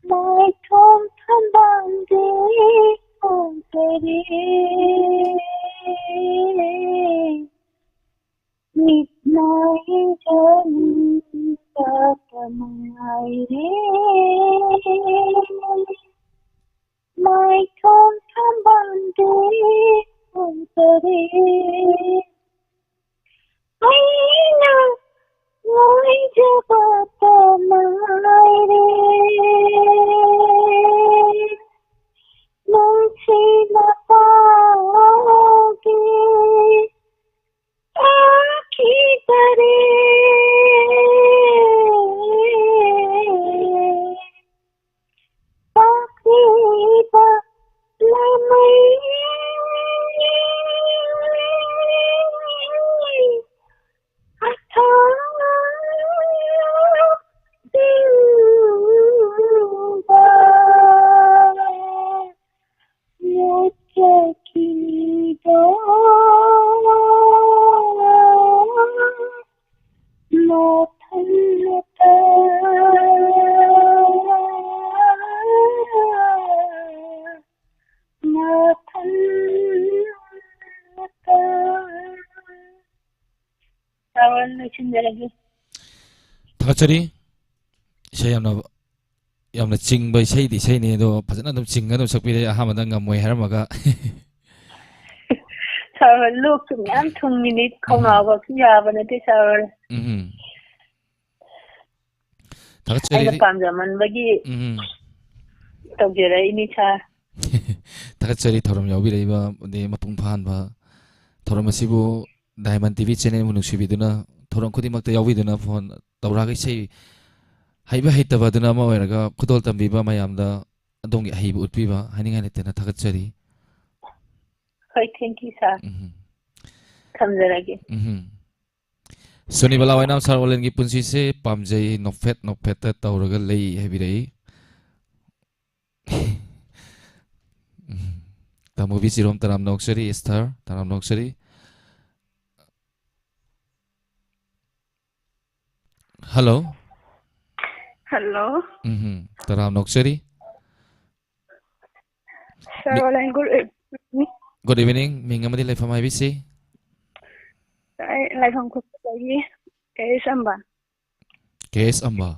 ꯃꯥꯏꯊꯣꯡ ꯊꯝꯕꯥꯜꯗꯤ ꯍꯣꯡꯗꯔꯦ꯫ ꯃꯤꯠ ꯃꯥꯏ ꯌꯦꯡꯖꯅꯤꯡꯕꯇ ꯉꯥꯏꯔꯦ꯫ ꯃꯥꯏꯊꯣꯡ ꯊꯝꯕꯥꯜꯗꯤ ꯍꯣꯡꯗꯔꯦ꯫ ꯑꯩꯅ ꯉꯥꯏꯖꯕꯇ ꯉꯥꯏꯔꯦ꯫ ꯅꯨꯡꯁꯤꯅ ꯄꯥꯎꯒꯤ ꯇꯥꯈꯤꯗꯔꯦ꯫ ꯇꯥꯈꯤꯕ ꯂꯥꯃꯩ ꯂꯣꯏꯁꯤꯟꯖꯔꯒꯦ꯫ ꯊꯥꯒꯠꯆꯔꯤ꯫ ꯏꯁꯩ ꯌꯥꯝꯅ, ꯌꯥꯝꯅ ꯆꯤꯡꯕ ꯏꯁꯩꯗꯤ ꯏꯁꯩꯅꯤ, ꯑꯗꯣ ꯐꯖꯅ ꯑꯗꯨꯝ ꯆꯤꯡꯉ ꯑꯗꯨꯝ ꯁꯛꯄꯤꯔꯦ꯫ ꯑꯍꯥꯟꯕꯗ ꯉꯝꯃꯣꯏ ꯍꯥꯏꯔꯝꯃꯒ꯫ ꯁꯥꯔ ꯍꯣꯏ, ꯂꯣꯛꯁꯨ ꯃꯌꯥꯝ ꯊꯨꯡꯉꯤꯅꯤ, ꯎꯝ꯫ ꯈꯧꯅꯥꯎꯒꯁꯨ ꯌꯥꯕ ꯅꯠꯇꯦ, ꯁꯥꯔ ꯍꯣꯏ꯫ ꯎꯝ꯫ ꯑꯩꯅ ꯊꯥꯒꯠꯆꯔꯤ꯫ ꯄꯥꯝꯖꯃꯟꯕꯒꯤ ꯎꯝ꯫ ꯇꯧꯖꯔꯛꯏꯅꯤ, ꯁꯥꯔ꯫ ꯊꯥꯒꯠꯆꯔꯤ ꯊꯧꯔꯝ ꯌꯥꯎꯕꯤꯔꯛꯏꯕ, ꯑꯗꯩ ꯃꯄꯨꯡ ꯐꯥꯍꯟꯕ ꯊꯧꯔꯝ ꯑꯁꯤꯕꯨ Diamond ꯇꯤ ꯚꯤ ꯆꯦꯅꯦꯜꯕꯨ ꯅꯨꯡꯁꯤꯕꯤꯗꯨꯅ, ꯊꯧꯔꯝ ꯈꯨꯗꯤꯡꯃꯛꯇ ꯌꯥꯎꯕꯤꯗꯨꯅ, ꯐꯣꯟ ꯇꯧꯔꯛꯑꯒ ꯏꯁꯩ ꯍꯩꯕ ꯍꯩꯇꯕ ꯑꯗꯨꯅ ꯑꯃ ꯑꯣꯏꯔꯒ ꯈꯨꯗꯣꯜ ꯇꯝꯕꯤꯕ ꯃꯌꯥꯝꯗ ꯑꯗꯣꯝꯒꯤ ꯑꯍꯩꯕ ꯎꯠꯄꯤꯕ ꯍꯥꯏꯅꯤꯡꯉꯥꯏ ꯂꯩꯇꯅ ꯊꯥꯒꯠꯆꯔꯤ꯫ ꯍꯣꯏ, thank you, ꯁꯥꯔ꯫ ꯎꯝ꯫ ꯊꯝꯖꯔꯒꯦ꯫ ꯎꯝ꯫ ꯁꯨꯅꯤꯕꯂꯥ ꯋꯥꯏꯅꯥꯝ ꯁꯥꯔ ꯑꯣꯂꯦꯟꯒꯤ ꯄꯨꯟꯁꯤꯁꯦ ꯄꯥꯝꯖꯩ, ꯅꯣꯛꯐꯦꯠ ꯅꯣꯛꯐꯦꯠꯇ ꯇꯧꯔꯒ ꯂꯩ ꯍꯥꯏꯕꯤꯔꯛꯏ꯫ ꯎꯝ꯫ ꯇꯥꯃꯣꯕꯤ ꯆꯤꯔꯣꯝ ꯇꯔꯥꯝꯅ ꯑꯣꯛꯆꯔꯤ, ꯏꯁꯊꯔ ꯇꯔꯥꯝꯅ ꯑꯣꯛꯆꯔꯤ꯫ ꯍꯜꯂꯣ꯫ ꯍꯜꯂꯣ꯫ ꯎꯝ, ꯇꯔꯥꯝꯅ ꯑꯣꯛꯆꯔꯤ꯫ ꯁꯥꯔ ꯃꯤ-, ꯑꯣꯂꯦꯟ, good evening꯫ Good evening꯫ ꯃꯤꯡ ꯑꯃꯗꯤ ꯂꯩꯐꯝ ꯍꯥꯏꯕꯤꯁꯤ꯫ ꯑꯩ ꯂꯥꯏꯐꯝ ꯈꯨꯁꯨꯗꯒꯤ ꯀꯦ ꯑꯦꯁ ꯑꯝꯕ꯫ ꯀꯦ ꯑꯦꯁ ꯑꯝꯕ꯫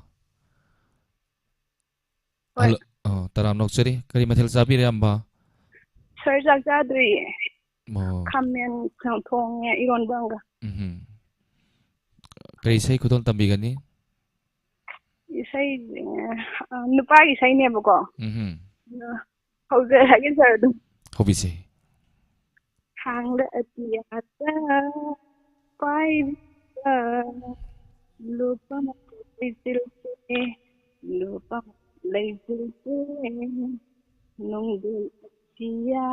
ꯍꯣꯏ꯫ ꯍꯜꯂꯣ꯫ ꯑ, ꯇꯔꯥꯝꯅ ꯑꯣꯛꯆꯔꯤ꯫ ꯀꯔꯤ ꯃꯊꯦꯜ ꯆꯥꯕꯤꯔꯦ, ꯑꯝꯕ? ꯁꯥꯔ, ꯆꯥꯛ ꯆꯥꯗ꯭ꯔꯤꯌꯦ꯫ ꯑꯣ꯫ ꯈꯥꯃꯦꯟ ꯊꯣꯡꯉꯦ, ꯏꯔꯣꯟꯕ ꯑꯃꯒ꯫ ꯎꯝꯍꯨꯝ꯫ ꯀꯔꯤ ꯏꯁꯩ ꯈꯨꯗꯣꯜ ꯇꯝꯕꯤꯒꯅꯤ? ꯏꯁꯩ, ꯑ, ꯅꯨꯄꯥꯒꯤ ꯏꯁꯩꯅꯦꯕꯀꯣ꯫ ꯎꯝꯍꯨꯝ꯫ ꯑꯗꯣ ꯍꯧꯖꯔꯛꯑꯒꯦ, ꯁꯥꯔ, ꯑꯗꯨꯝ꯫ ꯍꯧꯕꯤꯁꯦ꯫ ꯈꯥꯡꯗ ꯑꯇꯤꯌꯥꯗ ꯄꯥꯏꯕꯤꯕ ꯂꯨꯞꯄ ꯃꯈꯣꯏ ꯂꯩꯆꯤꯜꯁꯦ, ꯂꯨꯞꯄ ꯃꯈꯣꯏ ꯂꯩꯆꯤꯜꯁꯦ, ꯅꯣꯡꯗꯝ ꯑꯇꯤꯌꯥ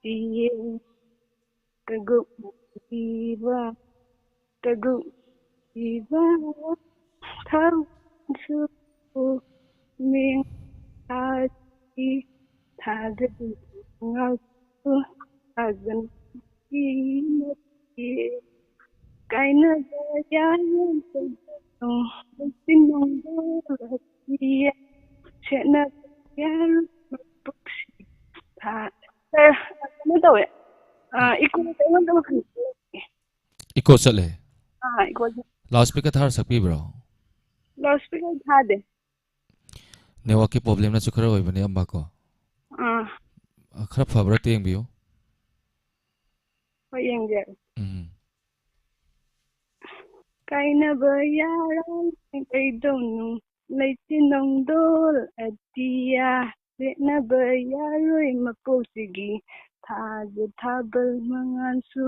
ꯄꯤꯌꯦ, ꯀꯒꯨꯞ ꯄꯤꯕ ꯇꯒꯨ ꯄꯤꯕ ꯊꯥꯡꯁꯨ ꯃꯤꯡ ꯊꯥꯁꯤ ꯊꯥꯖꯗꯨꯅ ꯉꯥꯎꯁꯨ ꯊꯥꯖꯅ ꯅꯠꯇꯦ꯫ ꯀꯥꯏꯅꯕ ꯌꯥꯔꯣꯏꯗꯕ ꯅꯨꯡꯁꯤ ꯅꯨꯡꯗꯣ ꯔꯥꯁꯤ ꯁꯦꯠꯅꯕ ꯌꯥꯔꯣꯏ ꯄꯨꯛꯁꯤ ꯊꯥ-, ꯁꯥꯔ, ꯀꯩꯅꯣ ꯇꯧꯋꯦ꯫ ꯑ, ꯏꯀꯣꯁꯦ ꯑꯩꯉꯣꯟꯗ ꯑꯃ ꯈꯪꯗꯦ꯫ ꯏꯀꯣ ꯆꯠꯂꯦ꯫ ꯑꯥ, ꯂꯥꯎꯗ ꯁ꯭ꯄꯤꯀꯔ ꯊꯥꯔ ꯁꯛꯄꯤꯕ꯭ꯔꯣ? ꯂꯥꯎꯗ ꯁ꯭ꯄꯤꯀꯔ ꯊꯥꯗꯦ꯫ ꯅꯦꯠꯋꯥꯛꯀꯤ ꯄ꯭ꯔꯣꯕ꯭ꯂꯦꯝꯅꯁꯨ ꯈꯔ ꯑꯣꯏꯕꯅꯦ, ꯑꯝꯕꯥꯀꯣ꯫ ꯑꯥ꯫ ꯑ, ꯈꯔ ꯐꯕ꯭ꯔꯥ ꯑꯝꯇ ꯌꯦꯡꯕꯤꯌꯨ꯫ ꯍꯣꯏ, ꯌꯦꯡꯖꯔꯦ꯫ ꯎꯝ꯫ ꯀꯥꯏꯅꯕ ꯌꯥꯔꯣꯏ ꯀꯩꯗꯧꯅꯨ, ꯂꯩꯆꯤꯟ ꯅꯣꯡꯗꯣꯜ ꯑꯇꯤꯌꯥ, ꯆꯦꯠꯅꯕ ꯌꯥꯔꯣꯏ ꯃꯄꯣꯛꯁꯤꯒꯤ ꯊꯥꯖ ꯊꯥꯕꯜ ꯃꯉꯥꯜꯁꯨ꯫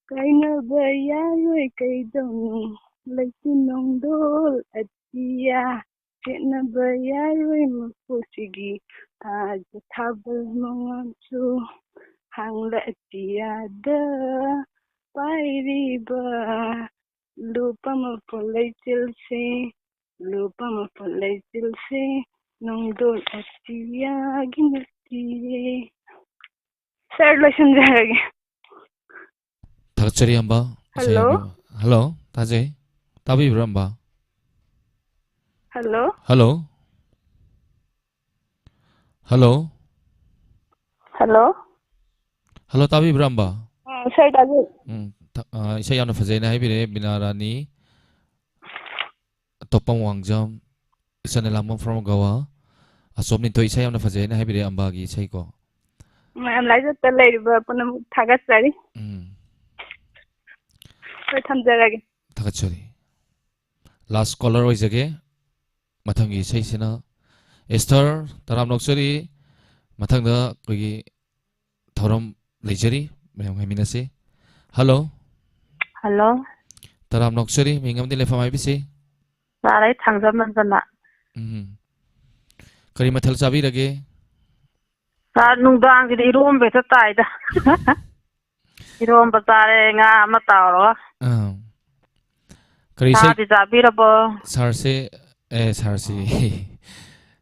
ꯀꯥꯏꯅꯕ ꯌꯥꯔꯣꯏ ꯀꯩꯗꯧꯅꯨ, ꯂꯩꯆꯤꯟ ꯅꯣꯡꯗꯣꯜ ꯑꯇꯤꯌꯥ, ꯆꯦꯠꯅꯕ ꯌꯥꯔꯣꯏ ꯃꯄꯣꯛꯁꯤꯒꯤ ꯊꯥꯖ ꯊꯥꯕꯜ ꯃꯉꯥꯜꯁꯨ꯫ ꯍꯥꯡꯂ ꯑꯇꯤꯌꯥꯗ ꯄꯥꯏꯔꯤꯕ ꯂꯨꯞꯄ ꯃꯄꯣ ꯂꯩꯆꯤꯜꯁꯦ, ꯂꯨꯞꯄ ꯃꯄꯣ ꯂꯩꯆꯤꯜꯁꯦ, ꯅꯣꯡꯗꯣꯜ ꯑꯇꯤꯌꯥꯒꯤ ꯅꯠꯇꯤꯌꯦ꯫ ꯁꯥꯔ, ꯂꯣꯏꯁꯤꯟꯖꯔꯒꯦ꯫ ꯊꯥꯒꯠꯆꯔꯤ, ꯑꯝꯕ꯫ ꯏꯁꯩ ꯍꯜꯂꯣ? ꯌꯥꯝꯅ, ꯍꯜꯂꯣ, ꯇꯥꯖꯩ꯫ ꯇꯥꯕꯤꯕ꯭ꯔꯥ, ꯑꯝꯕ? Hello? Hello? Hello? Hello? Hello, ꯇꯥꯕꯤꯕ꯭ꯔꯥ, ꯑꯝꯕ? ꯑ, ꯁꯥꯔ, ꯇꯥꯖꯩ꯫ ꯎꯝ, ꯊ-, ꯑ, ꯏꯁꯩ ꯌꯥꯝꯅ ꯐꯖꯩꯅ ꯍꯥꯏꯕꯤꯔꯛꯑꯦ, ꯕꯤꯅꯥ ꯔꯥꯅꯤ꯫ ꯑꯇꯣꯞꯄ ꯋꯥꯡꯖꯝ, ꯏꯆꯟ ꯏꯂꯥꯡꯕꯝ from ꯒꯋꯥ꯫ ꯑꯆꯣꯝ ꯅꯤꯊꯣꯏ ꯏꯁꯩ ꯌꯥꯝꯅ ꯐꯖꯩ ꯍꯥꯏꯅ ꯍꯥꯏꯕꯤꯔꯛꯑꯦ ꯑꯝꯕꯥꯒꯤ ꯏꯁꯩꯀꯣ꯫ ꯃꯌꯥꯝ live ꯗ ꯂꯩꯔꯤꯕ ꯄꯨꯝꯅꯃꯛ ꯊꯥꯒꯠꯆꯔꯤ꯫ ꯎꯝ꯫ ꯍꯣꯏ, ꯊꯝꯖꯔꯒꯦ꯫ ꯊꯥꯒꯠꯆꯔꯤ꯫ Last caller ꯑꯣꯏꯖꯒꯦ꯫ ꯃꯊꯪꯒꯤ ꯏꯁꯩꯁꯤꯅ ꯑꯦꯁꯊꯔ, ꯇꯔꯥꯝꯅ ꯑꯣꯛꯆꯔꯤ꯫ ꯃꯊꯪꯗ ꯑꯩꯈꯣꯏꯒꯤ ꯊꯧꯔꯝ ꯂꯩꯖꯔꯤ, ꯃꯌꯥꯝ ꯉꯥꯏꯃꯤꯟꯅꯁꯤ꯫ ꯍꯜꯂꯣ꯫ ꯍꯜꯂꯣ꯫ ꯇꯔꯥꯝꯅ ꯑꯣꯛꯆꯔꯤ, ꯃꯤꯡ ꯑꯃꯗꯤ ꯂꯩꯐꯝ ꯍꯥꯏꯕꯤꯁꯤ꯫ ꯁꯥꯔ, ꯑꯩ ꯊꯥꯡꯖꯝ ꯅꯟꯗꯅ꯫ ꯎꯝ꯫ ꯀꯔꯤ ꯃꯊꯦꯜ ꯆꯥꯕꯤꯔꯒꯦ? ꯁꯥꯔ, ꯅꯨꯡꯗꯥꯡꯒꯤꯗꯤ ꯏꯔꯣꯝꯕ ꯍꯦꯛꯇ ꯇꯥꯏꯗ꯫ ꯏꯔꯣꯝꯕ ꯆꯥꯔꯦ, ꯉꯥ ꯑꯃ ꯇꯥꯎꯔꯒ꯫ ꯑꯥ꯫ ꯀꯔꯤ ꯏꯁꯩ? ꯁꯥꯔꯗꯤ ꯆꯥꯕꯤꯔꯕꯣ? ꯁꯥꯔꯁꯦ, ꯑꯦ, ꯁꯥꯔꯁꯤ꯫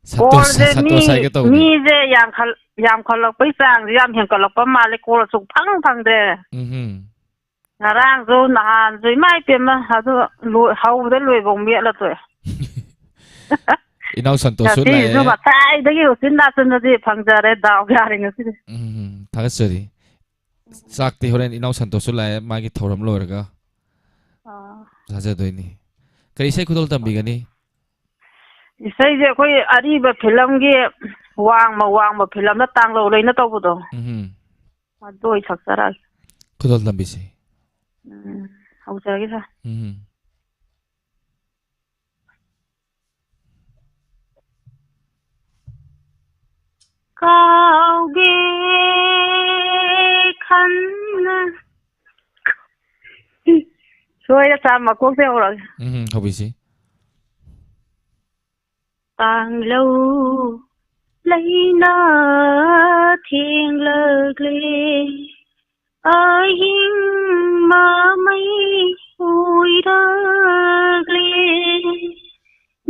ꯁꯟꯇꯣꯁ, ꯀꯣꯜꯁꯦ ꯃꯤ, ꯁꯟꯇꯣꯁ ꯍꯥꯏꯒꯦ ꯇꯧꯕꯅꯤ꯫ ꯃꯤꯁꯦ ꯌꯥꯝꯈꯠ-, ꯌꯥꯝꯈꯠꯂꯛꯄꯩ ꯆꯥꯡꯁꯦ ꯌꯥꯝ ꯍꯦꯟꯀꯠꯂꯛꯄ ꯃꯥꯜꯂꯦ, ꯀꯣꯜ ꯁꯨꯛꯐꯪ ꯐꯪꯗꯦ꯫ ꯎꯝꯍꯨꯝ꯫ ꯉꯔꯥꯡꯁꯨ ꯅꯍꯥꯟꯁꯨ, ꯏꯃꯥ ꯏꯄꯦꯝꯃ, ꯑꯗꯨ ꯂꯣꯏ-, ꯍꯧꯕꯗ ꯂꯣꯏꯕꯧ ꯃꯦꯠꯂ ꯇꯣꯛꯑꯦ꯫ ꯏꯅꯥꯎ ꯁꯟꯇꯣꯁꯁꯨ ꯉꯁꯤꯁꯨ ꯂꯥꯛꯑꯦ꯫ ꯉꯁꯥꯏꯗꯒꯤ ꯎꯆꯤꯟ ꯅꯥꯆꯤꯟꯅꯗꯤ ꯐꯪꯖꯔꯦ, ꯗꯥꯎ ꯌꯥꯔꯦ ꯉꯁꯤꯗꯤ꯫ ꯎꯝ, ꯊꯥꯒꯠꯆꯔꯤ꯫ ꯆꯥꯛꯇꯤ ꯍꯣꯔꯦꯟ ꯏꯅꯥꯎ ꯁꯟꯇꯣꯁꯁꯨ ꯂꯥꯛꯑꯦ, ꯃꯥꯒꯤ ꯊꯧꯔꯝ ꯂꯣꯏꯔꯒ꯫ ꯑꯥ꯫ ꯊꯥꯖꯗꯣꯏꯅꯤ꯫ ꯀꯔꯤ ꯏꯁꯩ ꯈꯨꯗꯣꯜ ꯇꯝꯕꯤꯒꯅꯤ? ꯏꯁꯩꯁꯦ ꯑꯩꯈꯣꯏ ꯑꯔꯤꯕ ꯐꯤꯂꯝꯒꯤ ꯋꯥꯡꯃ ꯋꯥꯡꯃ ꯐꯤꯂꯝꯗ ꯇꯥꯡꯂꯧ ꯂꯩꯅ ꯇꯧꯕꯗꯣ, ꯎꯝ꯫ ꯑꯗꯨ ꯑꯣꯏ ꯁꯛꯆꯔꯛꯑꯒꯦ꯫ ꯈꯨꯗꯣꯜ ꯇꯝꯕꯤꯁꯤ꯫ ꯎꯝ, ꯍꯧꯖꯔꯒꯦ ꯁꯥꯔ꯫ ꯎꯝ꯫ ꯀꯥꯎꯒꯦ ꯈꯟꯅ꯫ ꯁꯣꯏꯔꯦ ꯁꯥꯔ, ꯃꯀꯣꯛꯇꯩ ꯍꯧꯔꯛꯑꯒꯦ꯫ ꯎꯝ, ꯍꯧꯕꯤꯁꯤ꯫ ꯇꯥꯡꯂꯧ ꯂꯩꯅ ꯊꯦꯡꯂꯛꯂꯦ, ꯑꯍꯤꯡ ꯃꯃꯩ ꯑꯣꯏꯔꯛꯂꯦ,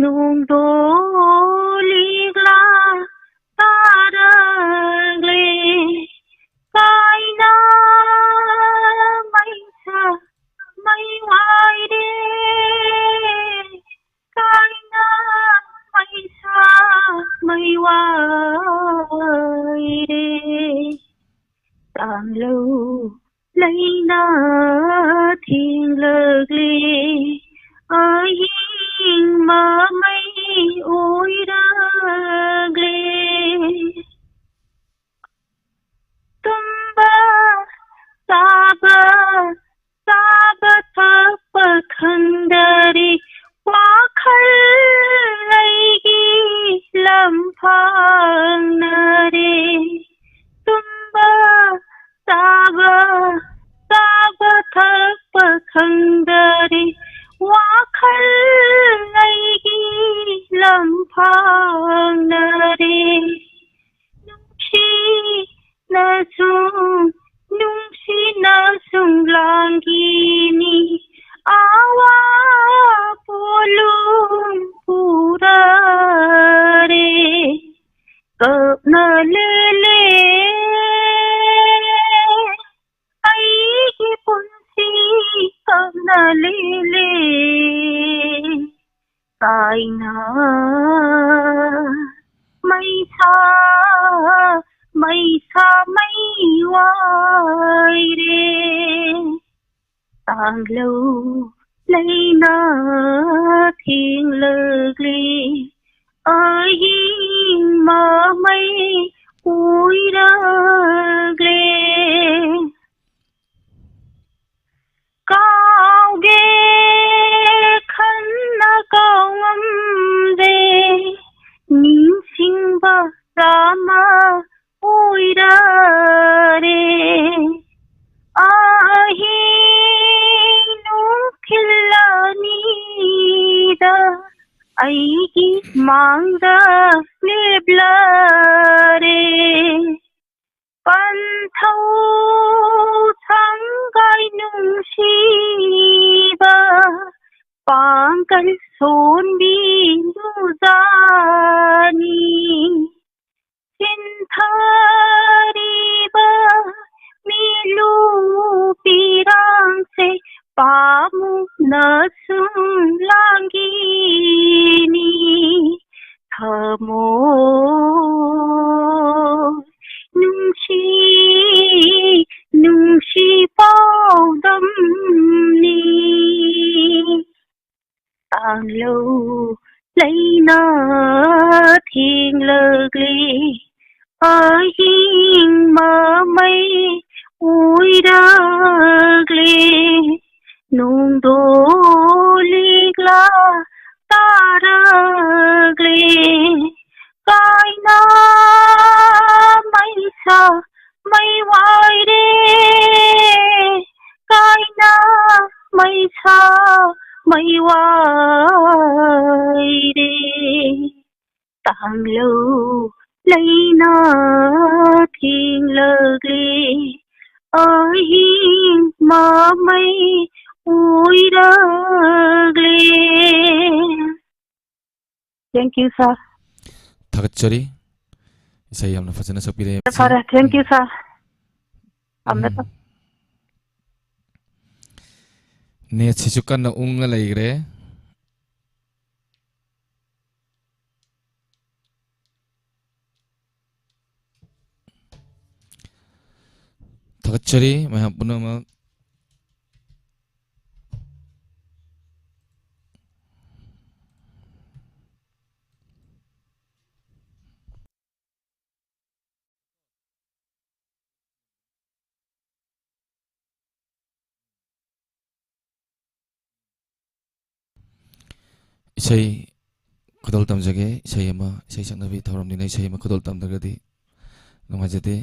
ꯅꯣꯡꯗꯣ ꯂꯤꯛꯂꯥ ꯇꯥꯔꯛꯂꯦ, ꯀꯥꯏꯅ ꯃꯩꯁꯥ ꯃꯩ ꯋꯥꯏꯔꯦ, ꯀꯥꯏꯅ ꯃꯩꯁꯥ ꯃꯩ ꯋꯥꯏꯔꯦ, ꯇꯥꯡꯂꯧ ꯂꯩꯅ ꯊꯦꯡꯂꯛꯂꯦ, ꯑꯍꯤꯡ ꯃꯃꯩ ꯑꯣꯏꯔꯛꯂꯦ꯫ ꯇꯨꯝꯕ ꯆꯥꯕ, ꯆꯥꯕ ꯊꯛꯄ ꯈꯪꯗꯔꯦ, ꯋꯥꯈꯜ ꯑꯩꯒꯤ ꯂꯝꯐꯥꯡꯅꯔꯦ꯫ ꯇꯨꯝꯕ ꯆꯥꯕ, ꯆꯥꯕ ꯊꯛꯄ ꯈꯪꯗꯔꯦ, ꯋꯥꯈꯜ ꯑꯩꯒꯤ ꯂꯝꯐꯥꯡꯅꯔꯦ꯫ ꯅꯨꯡꯁꯤꯅꯁꯨ, ꯅꯨꯡꯁꯤꯅꯁꯨ ꯂꯥꯡꯈꯤꯅꯤ, ꯑꯋꯥ ꯄꯣꯂꯨꯝ ꯄꯨꯔꯔꯦ꯫ ꯀꯞꯅ ꯂꯦꯜꯂꯦ ꯑꯩꯒꯤ ꯄꯨꯟꯁꯤ, ꯀꯞꯅ ꯂꯦꯜꯂꯦ꯫ ꯀꯥꯏꯅ ꯃꯩꯁꯥ, ꯃꯩꯁꯥ ꯃꯩ ꯋꯥꯏꯔꯦ꯫ ꯇꯥꯡꯂꯧ ꯂꯩꯅꯥ ꯊꯦꯡꯂꯛꯂꯦ, ꯑꯍꯤꯡ ꯃꯃꯩ ꯎꯏꯔꯛꯂꯦ꯫ ꯀꯥꯎꯒꯦ ꯈꯟꯅ ꯀꯥꯎꯉꯝꯗꯦ, ꯅꯤꯡꯁꯤꯡꯕ ꯔꯥꯃ ꯑꯣꯏꯔꯔꯦ꯫ ꯑꯍꯤꯡ ꯅꯨꯡꯊꯤꯜ ꯑꯅꯤꯗ ꯑꯩꯒꯤ ꯃꯥꯡꯗ ꯂꯦꯞꯂꯔꯦ꯫ ꯄꯟꯊꯧ ꯁꯪꯒꯥꯏ ꯅꯨꯡꯁꯤꯕ ꯄꯥꯡꯒꯜ ꯁꯣꯟꯕꯤꯗꯨꯖꯥꯅꯤ꯫ ꯆꯤꯟꯊꯔꯤꯕ ꯃꯤꯂꯨ ꯄꯤꯔꯥꯡꯁꯦ ꯄꯥꯃꯨꯅ ꯁꯨꯝ ꯂꯥꯡꯒꯤꯅꯤ꯫ ꯊꯃꯣꯏ ꯅꯨꯡꯁꯤ, ꯅꯨꯡꯁꯤ ꯄꯥꯎꯗꯝꯅꯤ꯫ ꯇꯥꯡꯂꯧ ꯂꯩꯅꯥ ꯊꯦꯡꯂꯛꯂꯦ, ꯑꯍꯤꯡ ꯃꯃꯩ ꯎꯏꯔꯛꯂꯦ, ꯅꯣꯡꯗꯣ ꯂꯤꯛꯂꯥ ꯇꯥꯔꯛꯂꯦ꯫ ꯀꯥꯏꯅ ꯃꯩꯁꯥ ꯃꯩ ꯋꯥꯏꯔꯦ, ꯀꯥꯏꯅ ꯃꯩꯁꯥ ꯃꯩ ꯋꯥꯏꯔꯦ꯫ ꯇꯥꯡꯂꯧ ꯂꯩꯅꯥ ꯊꯦꯡꯂꯛꯂꯦ, ꯑꯍꯤꯡ ꯃꯃꯩ ꯎꯏꯔꯛꯂꯦ꯫ Thank you, sir. ꯊꯥꯒꯠꯆꯔꯤ꯫ ꯏꯁꯩ ꯌꯥꯝꯅ ꯐꯖꯅ ꯁꯛꯄꯤꯔꯦ꯫ ꯐꯔꯦ, thank you, sir. ꯊꯝꯃꯦ, ꯎꯝ꯫ Sir. ꯅꯦꯠꯁꯤꯁꯨ ꯀꯟꯅ ꯎꯪꯉ ꯂꯩꯈ꯭ꯔꯦ꯫ ꯊꯥꯒꯠꯆꯔꯤ ꯃꯌꯥꯝ ꯄꯨꯝꯅꯃꯛ꯫ ꯏꯁꯩ ꯈꯨꯗꯣꯜ ꯇꯝꯖꯒꯦ꯫ ꯏꯁꯩ ꯑꯃ, ꯏꯁꯩ ꯁꯛꯅꯕꯤ ꯊꯧꯔꯝꯅꯤꯅ ꯏꯁꯩ ꯑꯃ ꯈꯨꯗꯣꯜ ꯇꯝꯗ꯭ꯔꯒꯗꯤ ꯅꯨꯡꯉꯥꯏꯖꯗꯦ꯫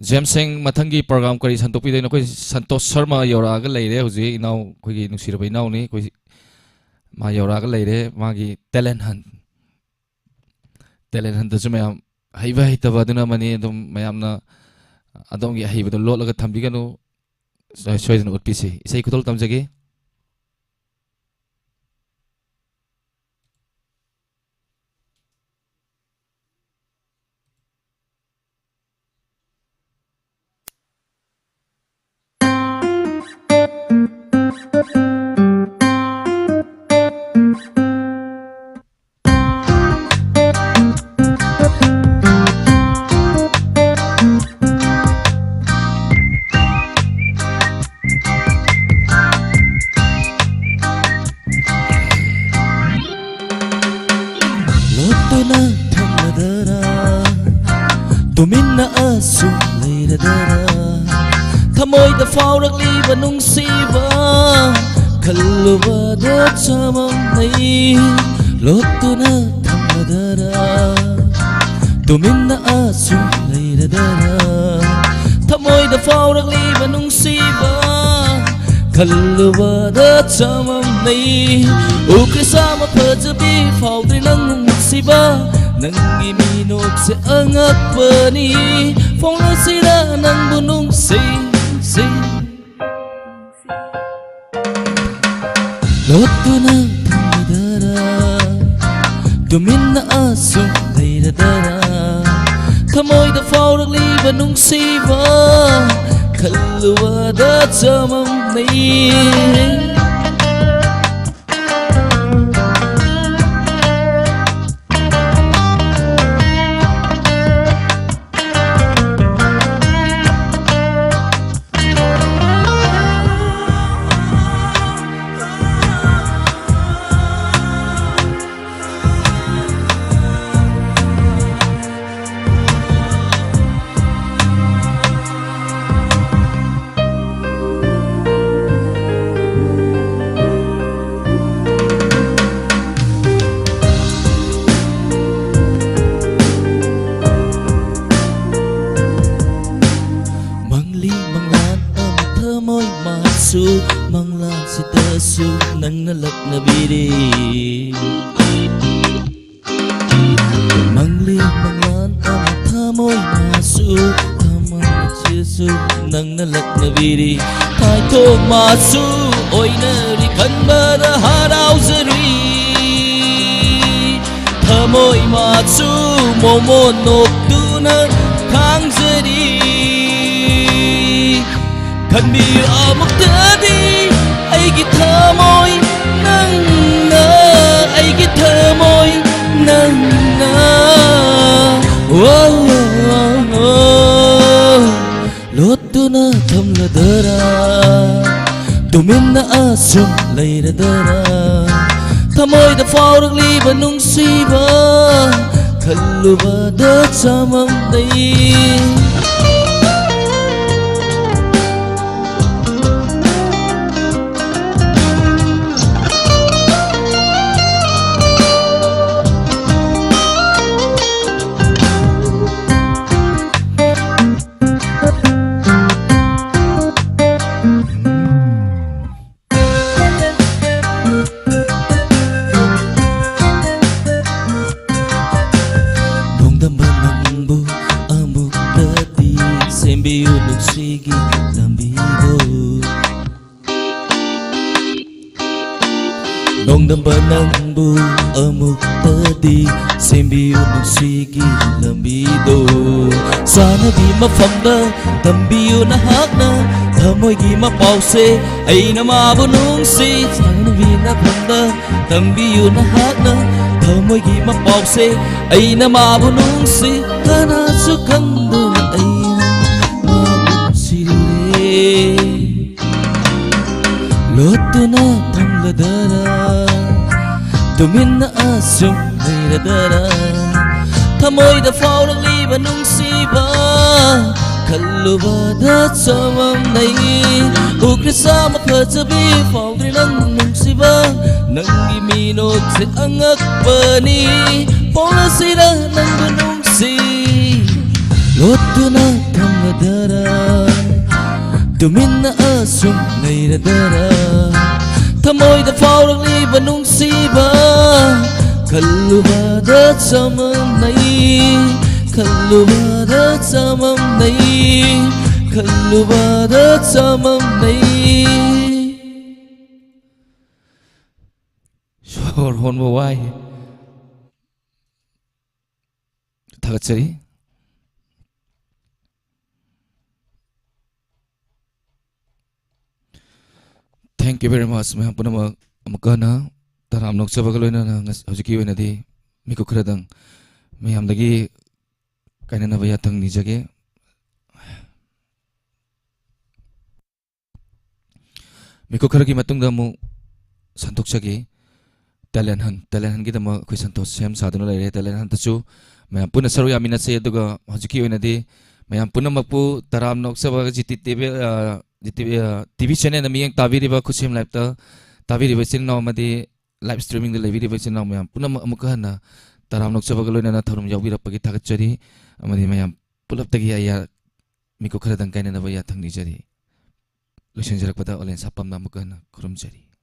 ꯖꯦꯝꯁ ꯁꯤꯡ, ꯃꯊꯪꯒꯤ ꯄ꯭ꯔꯣꯒ꯭ꯔꯥꯝ ꯀꯔꯤ ꯁꯟꯗꯣꯛꯄꯤꯗꯣꯏꯅꯣ? ꯑꯩꯈꯣꯏ ꯁꯟꯇꯣꯁ ꯁꯔꯃ ꯌꯧꯔꯛꯑꯒ ꯂꯩꯔꯦ ꯍꯧꯖꯤꯛ, ꯏꯅꯥꯎ, ꯑꯩꯈꯣꯏꯒꯤ ꯅꯨꯡꯁꯤꯔꯕ ꯏꯅꯥꯎꯅꯤ꯫ ꯑꯩꯈꯣꯏ, ꯃꯥ ꯌꯧꯔꯛꯑꯒ ꯂꯩꯔꯦ꯫ ꯃꯥꯒꯤ talent hunt, talent huntꯇꯁꯨ ꯃꯌꯥꯝ ꯍꯩꯕ ꯍꯩꯇꯕ ꯑꯗꯨꯅ ꯑꯃꯅꯤ꯫ ꯑꯗꯨꯝ ꯃꯌꯥꯝꯅ ꯑꯗꯣꯝꯒꯤ ꯑꯍꯩꯕꯗꯣ ꯂꯣꯠꯂꯒ ꯊꯝꯕꯤꯒꯅꯨ꯫ ꯁꯣꯏ-, ꯁꯣꯏꯗꯅ ꯎꯠꯄꯤꯁꯤ꯫ ꯏꯁꯩ ꯈꯨꯗꯣꯜ ꯇꯝꯖꯒꯦ꯫ ꯂꯣꯠꯇꯨꯅ ꯊꯝꯂꯗꯔꯥ? ꯇꯨꯃꯤꯟꯅ ꯑꯁꯨꯝ ꯂꯩꯔꯗꯔꯥ? ꯊꯃꯣꯏꯗ ꯐꯥꯎꯔꯛꯂꯤꯕ ꯅꯨꯡꯁꯤꯕ ꯈꯜꯂꯨꯕꯗ ꯆꯃꯝꯅꯩ꯫ ꯂꯣꯠꯇꯨꯅ ꯊꯝꯂꯗꯔꯥ? ꯇꯨꯃꯤꯟꯅ ꯑꯁꯨꯝ ꯂꯩꯔꯗꯔꯥ? ꯊꯃꯣꯏꯗ ꯐꯥꯎꯔꯛꯂꯤꯕ ꯅꯨꯡꯁꯤꯕ ꯈꯜꯂꯨꯕꯗ ꯆꯃꯝꯅꯩ꯫ ꯎꯈ꯭ꯔꯦ ꯁꯥꯃ ꯐꯖꯕꯤ, ꯐꯥꯎꯗ꯭ꯔꯤ ꯅꯪ ꯅꯨꯡꯁꯤꯕ, ꯅꯪꯒꯤ ꯃꯤꯅꯣꯛꯁꯦ ꯑꯉꯛꯄꯅꯤ꯫ ꯐꯣꯡꯂꯁꯤꯔ ꯅꯪꯕꯨ ꯅꯨꯡꯁꯤ, ꯅꯨꯡꯁꯤ꯫ ꯂꯣꯠꯇꯨꯅ ꯊꯝꯂꯗꯔꯥ? ꯇꯨꯃꯤꯟꯅ ꯑꯁꯨꯝ ꯂꯩꯔꯗꯔꯥ? ꯊꯃꯣꯏꯗ ꯐꯥꯎꯔꯛꯂꯤꯕ ꯅꯨꯡꯁꯤꯕ ꯈꯜꯂꯨꯕꯗ ꯆꯃꯝꯅꯩ꯫ ꯂꯤ ꯃꯪꯂꯥꯟ ꯑꯃ ꯊꯃꯣꯏ ꯃꯥꯁꯨ, ꯃꯪꯂꯥꯟꯁꯤꯗꯁꯨ ꯅꯪꯅ ꯂꯛꯅꯕꯤꯔꯤ꯫ ꯃꯪꯂꯤ ꯃꯪꯂꯥꯟ ꯑꯃ ꯊꯃꯣꯏ ꯃꯥꯁꯨ, ꯊꯃꯣꯏꯁꯤꯁꯨ ꯅꯪꯅ ꯂꯛꯅꯕꯤꯔꯤ꯫ ꯊꯥꯏꯊꯣꯛ ꯃꯥꯁꯨ ꯑꯣꯏꯅꯔꯤ ꯈꯟꯕꯗ ꯍꯔꯥꯎꯖꯔꯤ꯫ ꯊꯃꯣꯏ ꯃꯥꯁꯨ ꯃꯣꯃꯣꯟ ꯅꯣꯛꯇꯨꯅ ꯈꯥꯡꯖꯔꯤ꯫ ꯈꯟꯕꯤꯌꯨ ꯑꯃꯨꯛꯇꯗꯤ ꯑꯩꯒꯤ ꯊꯃꯣꯏ ꯅꯪꯅ, ꯑꯩꯒꯤ ꯊꯃꯣꯏ ꯅꯪꯅ꯫ ꯂꯣꯠꯇꯨꯅ ꯊꯝꯂꯗꯔꯥ, ꯇꯨꯃꯤꯟꯅ ꯑꯁꯨꯝ ꯂꯩꯔꯗꯔꯥ? ꯊꯃꯣꯏꯗ ꯐꯥꯎꯔꯛꯂꯤꯕ ꯅꯨꯡꯁꯤꯕ ꯈꯜꯂꯨꯕꯗ ꯆꯃꯝꯅꯩ꯫ ꯅꯣꯡꯗꯝꯕ ꯅꯪꯕꯨ ꯑꯃꯨꯛꯇꯗꯤ ꯁꯦꯝꯕꯤꯌꯨ ꯅꯨꯡꯁꯤꯒꯤ ꯂꯝꯕꯤꯗꯣ꯫ ꯅꯣꯡꯗꯝꯕ ꯅꯪꯕꯨ ꯑꯃꯨꯛꯇꯗꯤ ꯁꯦꯝꯕꯤꯌꯨ ꯅꯨꯡꯁꯤꯒꯤ ꯂꯝꯕꯤꯗꯣ꯫ ꯆꯥꯅꯕꯤ ꯃꯐꯝꯗ ꯇꯝꯕꯤꯌꯨ ꯅꯍꯥꯛꯅ ꯊꯃꯣꯏꯒꯤ ꯃꯄꯥꯎꯁꯦ, ꯑꯩꯅ ꯃꯥꯕꯨ ꯅꯨꯡꯁꯤ꯫ ꯆꯥꯅꯕꯤ ꯃꯐꯝꯗ ꯇꯝꯕꯤꯌꯨ ꯅꯍꯥꯛꯅ ꯊꯃꯣꯏꯒꯤ ꯃꯄꯥꯎꯁꯦ, ꯑꯩꯅ ꯃꯥꯕꯨ ꯅꯨꯡꯁꯤ꯫ ꯀꯅꯥꯁꯨ ꯈꯪꯗꯅ ꯑꯩꯅ ꯃꯥꯕꯨ ꯅꯨꯡꯁꯤꯔꯨꯔꯦ꯫ ꯂꯣꯠꯇꯨꯅ ꯊꯝꯂꯗꯔꯥ, ꯇꯨꯃꯤꯟꯅ ꯑꯁꯨꯝ ꯂꯩꯔꯗꯔꯥ? ꯊꯃꯣꯏꯗ ꯐꯥꯎꯔꯛꯂꯤꯕ ꯅꯨꯡꯁꯤꯕ ꯈꯜꯂꯨꯕꯗ ꯆꯃꯝꯅꯩ꯫ ꯎꯈ꯭ꯔꯤꯁꯥ ꯃꯐꯖꯕꯤ ꯐꯥꯎꯗ꯭ꯔꯤ ꯅꯪ ꯅꯨꯡꯁꯤꯕ, ꯅꯪꯒꯤ ꯃꯤꯅꯣꯛꯁꯦ ꯑꯉꯛꯄꯅꯤ꯫ ꯄꯣꯂꯁꯤꯔ ꯅꯪꯕꯨ ꯅꯨꯡꯁꯤ, ꯂꯣꯠꯇꯨꯅ ꯊꯝꯂꯗꯔꯥ? ꯇꯨꯃꯤꯟꯅ ꯑꯁꯨꯝ ꯂꯩꯔꯗꯔ? ꯊꯃꯣꯏꯗ ꯐꯥꯎꯔꯛꯂꯤꯕ ꯅꯨꯡꯁꯤꯕ ꯈꯜꯂꯨꯕꯗ ꯆꯃꯝꯅꯩ, ꯈꯜꯂꯨꯕꯗ ꯆꯃꯝꯅꯩ, ꯈꯜꯂꯨꯕꯗ ꯆꯃꯝꯅꯩ꯫ ꯁꯣꯔ ꯍꯣꯟꯕ ꯋꯥꯏ꯫ ꯊꯥꯒꯠꯆꯔꯤ꯫ Thank you very much, ꯃꯌꯥꯝ ꯄꯨꯝꯅꯃꯛ꯫ ꯑꯃꯨꯛꯀ ꯍꯟꯅ ꯇꯔꯥꯝꯅ ꯑꯣꯛꯆꯕꯒ ꯂꯣꯏꯅꯅ ꯉꯁ-, ꯍꯧꯖꯤꯛꯀꯤ ꯑꯣꯏꯅꯗꯤ ꯃꯤꯀꯨꯞ ꯈꯔꯗꯪ ꯃꯌꯥꯝꯗꯒꯤ ꯀꯥꯏꯅꯅꯕ ꯌꯥꯊꯪ ꯅꯤꯖꯒꯦ꯫ ꯃꯤꯀꯨꯞ ꯈꯔꯒꯤ ꯃꯇꯨꯡꯗ ꯑꯃꯨꯛ ꯁꯟꯗꯣꯛꯆꯒꯦ꯫ Talent hunt, talent huntꯒꯤꯗꯃꯛ ꯑꯩꯈꯣꯏ ꯁꯟꯇꯣꯁ ꯁꯦꯝ ꯁꯥꯗꯨꯅ ꯂꯩꯔꯦ꯫ Talent huntꯇꯁꯨ ꯃꯌꯥꯝ ꯄꯨꯟꯅ ꯁꯔꯨꯛ ꯌꯥꯃꯤꯟꯅꯁꯦ꯫ ꯑꯗꯨꯒ ꯍꯧꯖꯤꯛꯀꯤ ꯑꯣꯏꯅꯗꯤ ꯃꯌꯥꯝ ꯄꯨꯝꯅꯃꯛꯄꯨ ꯇꯔꯥꯝꯅ ꯑꯣꯛꯆꯕ ꯖꯤ ꯇꯤ ꯇꯤ ꯚꯤ, ꯑ, ꯖꯤ ꯇꯤ ꯚꯤ, ꯑ, ꯇꯤ ꯚꯤ channelꯗ ꯃꯤꯠꯌꯦꯡ ꯇꯥꯕꯤꯔꯤꯕ ꯈꯨꯠꯁꯦꯝ liveꯇ ꯇꯥꯕꯤꯔꯤꯕ ꯏꯆꯤꯟ ꯏꯅꯥꯎ ꯑꯃꯗꯤ live streamingꯗ ꯂꯩꯕꯤꯔꯤꯕ ꯏꯆꯤꯟ ꯏꯅꯥꯎ ꯃꯌꯥꯝ ꯄꯨꯝꯅꯃꯛ ꯑꯃꯨꯛꯀ ꯍꯟꯅ ꯇꯔꯥꯝꯅ ꯑꯣꯛꯆꯕꯒ ꯂꯣꯏꯅꯅ ꯊꯧꯔꯝ ꯌꯥꯎꯕꯤꯔꯛꯄꯒꯤ ꯊꯥꯒꯠꯆꯔꯤ꯫ ꯑꯃꯗꯤ ꯃꯌꯥꯝ ꯄꯨꯂꯞꯇꯒꯤ ꯑꯩ ꯌꯥ-, ꯃꯤꯀꯨꯞ ꯈꯔꯗꯪ ꯀꯥꯏꯅꯅꯕ ꯌꯥꯊꯪ ꯅꯤꯖꯔꯤ꯫ ꯂꯣꯏꯁꯤꯟꯖꯔꯛꯄꯗ ꯑꯣꯂꯦꯟ ꯁꯥꯄꯝꯅ ꯑꯃꯨꯛꯀ ꯍꯟꯅ ꯈꯨꯔꯨꯝꯖꯔꯤ꯫